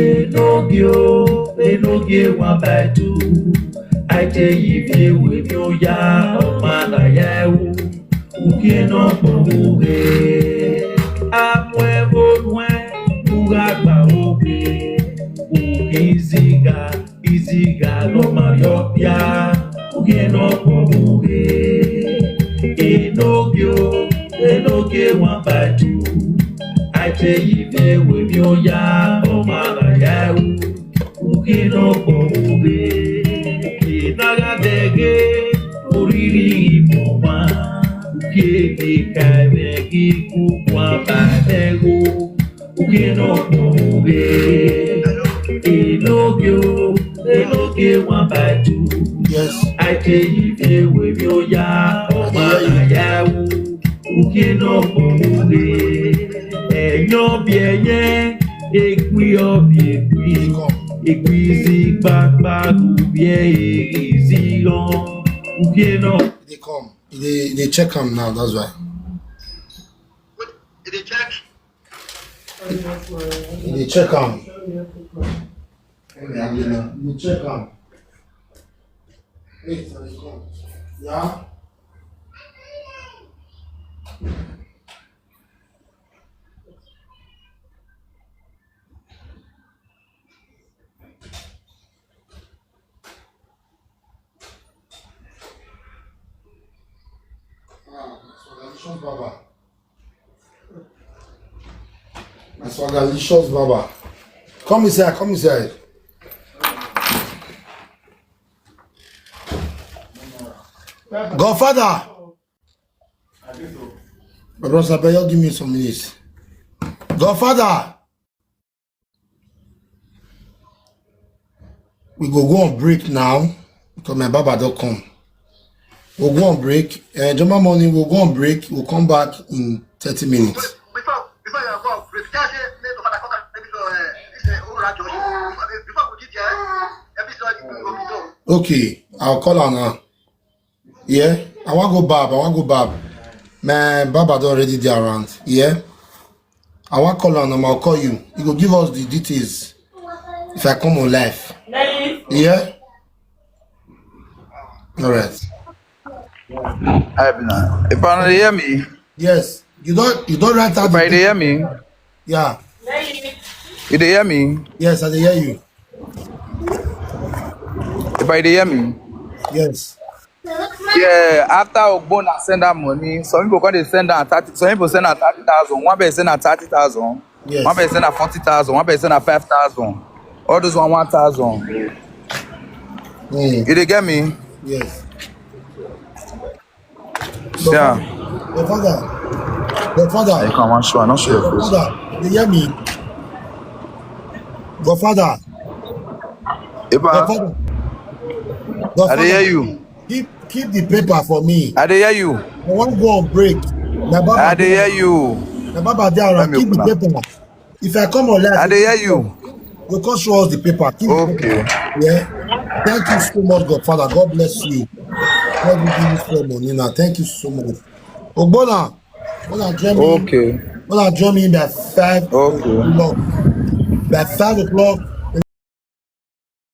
Enoge o, enoge wan baju. Aite yi fi ewe mi oya, ọmọ àgbàyà u. Uge no kpọrọ ube. Amú ẹ bó nu ẹ, kúrò àgbà òwe. Uge ziga, iziga lo ma yọ ya. Uge no kpọrọ ube. Enoge o, enoge wan baju. Aite yi mi ewe mi oya, ọmọ ara ya u. Uge no kpọrọ ube. Inaga dege, oriri imoma. Uge mi ka ebe gi ku wan ba ego. Uge no kpọrọ ube. Yes. Aje ife we mi oya, ọmọ ayawu, uke no mọ uke. Enyo bi enye, ekwi obi ekwi. Ekwi si papa, ubi e si on. Uke no. They come. They, they check am now, that's why. They check. They check am. They check am. Wait, they come. Yeah. Ah, na Swagalicious Baba. Na Swagalicious Baba. Come inside, come inside. Godfather. My brother, abeg, just give me some minutes. Godfather. We go go on break now because my baba don come. We'll go on break. Uh, Joma morning, we'll go on break. We'll come back in thirty minutes. Before, before you go on break, tell say make Godfather come carry me to, uh, this, uh, Owura Josh. Before, before we get there, every story will be done. Okay, I'll call her now. Yeah, I wan go barb, I wan go barb. My barber don already dey around. Yeah, I wan call am, I'll call you. You go give us the details if I come on live. Yeah. All right. Hi, Bina. If I dey hear me. Yes, you don, you don write out. If I dey hear me. Yeah. You dey hear me? Yes, I dey hear you. If I dey hear me? Yes. Yeah, after Ogbonna send that money, some people come dey send am thirty, some people send am thirty thousand, one person send am thirty thousand, yes, one person send am forty thousand, one person send am five thousand. All those one, one thousand. Mm. You dey get me? Yes. Yeah. Godfather. Godfather. I come one show, I not show your face. Godfather, you hear me? Godfather. Eba. Godfather. I dey hear you. Keep, keep the paper for me. I dey hear you. I wan go on break. My baba I dey hear you. My baba dey around. Keep the paper. If I come on live, I dey hear you. You come show us the paper. Keep the paper. Okay. Yeah. Thank you so much, Godfather. God bless you. God will give you some money now. Thank you so much. Ogbonna, when I join me, okay, when I join me by five o'clock. By five o'clock,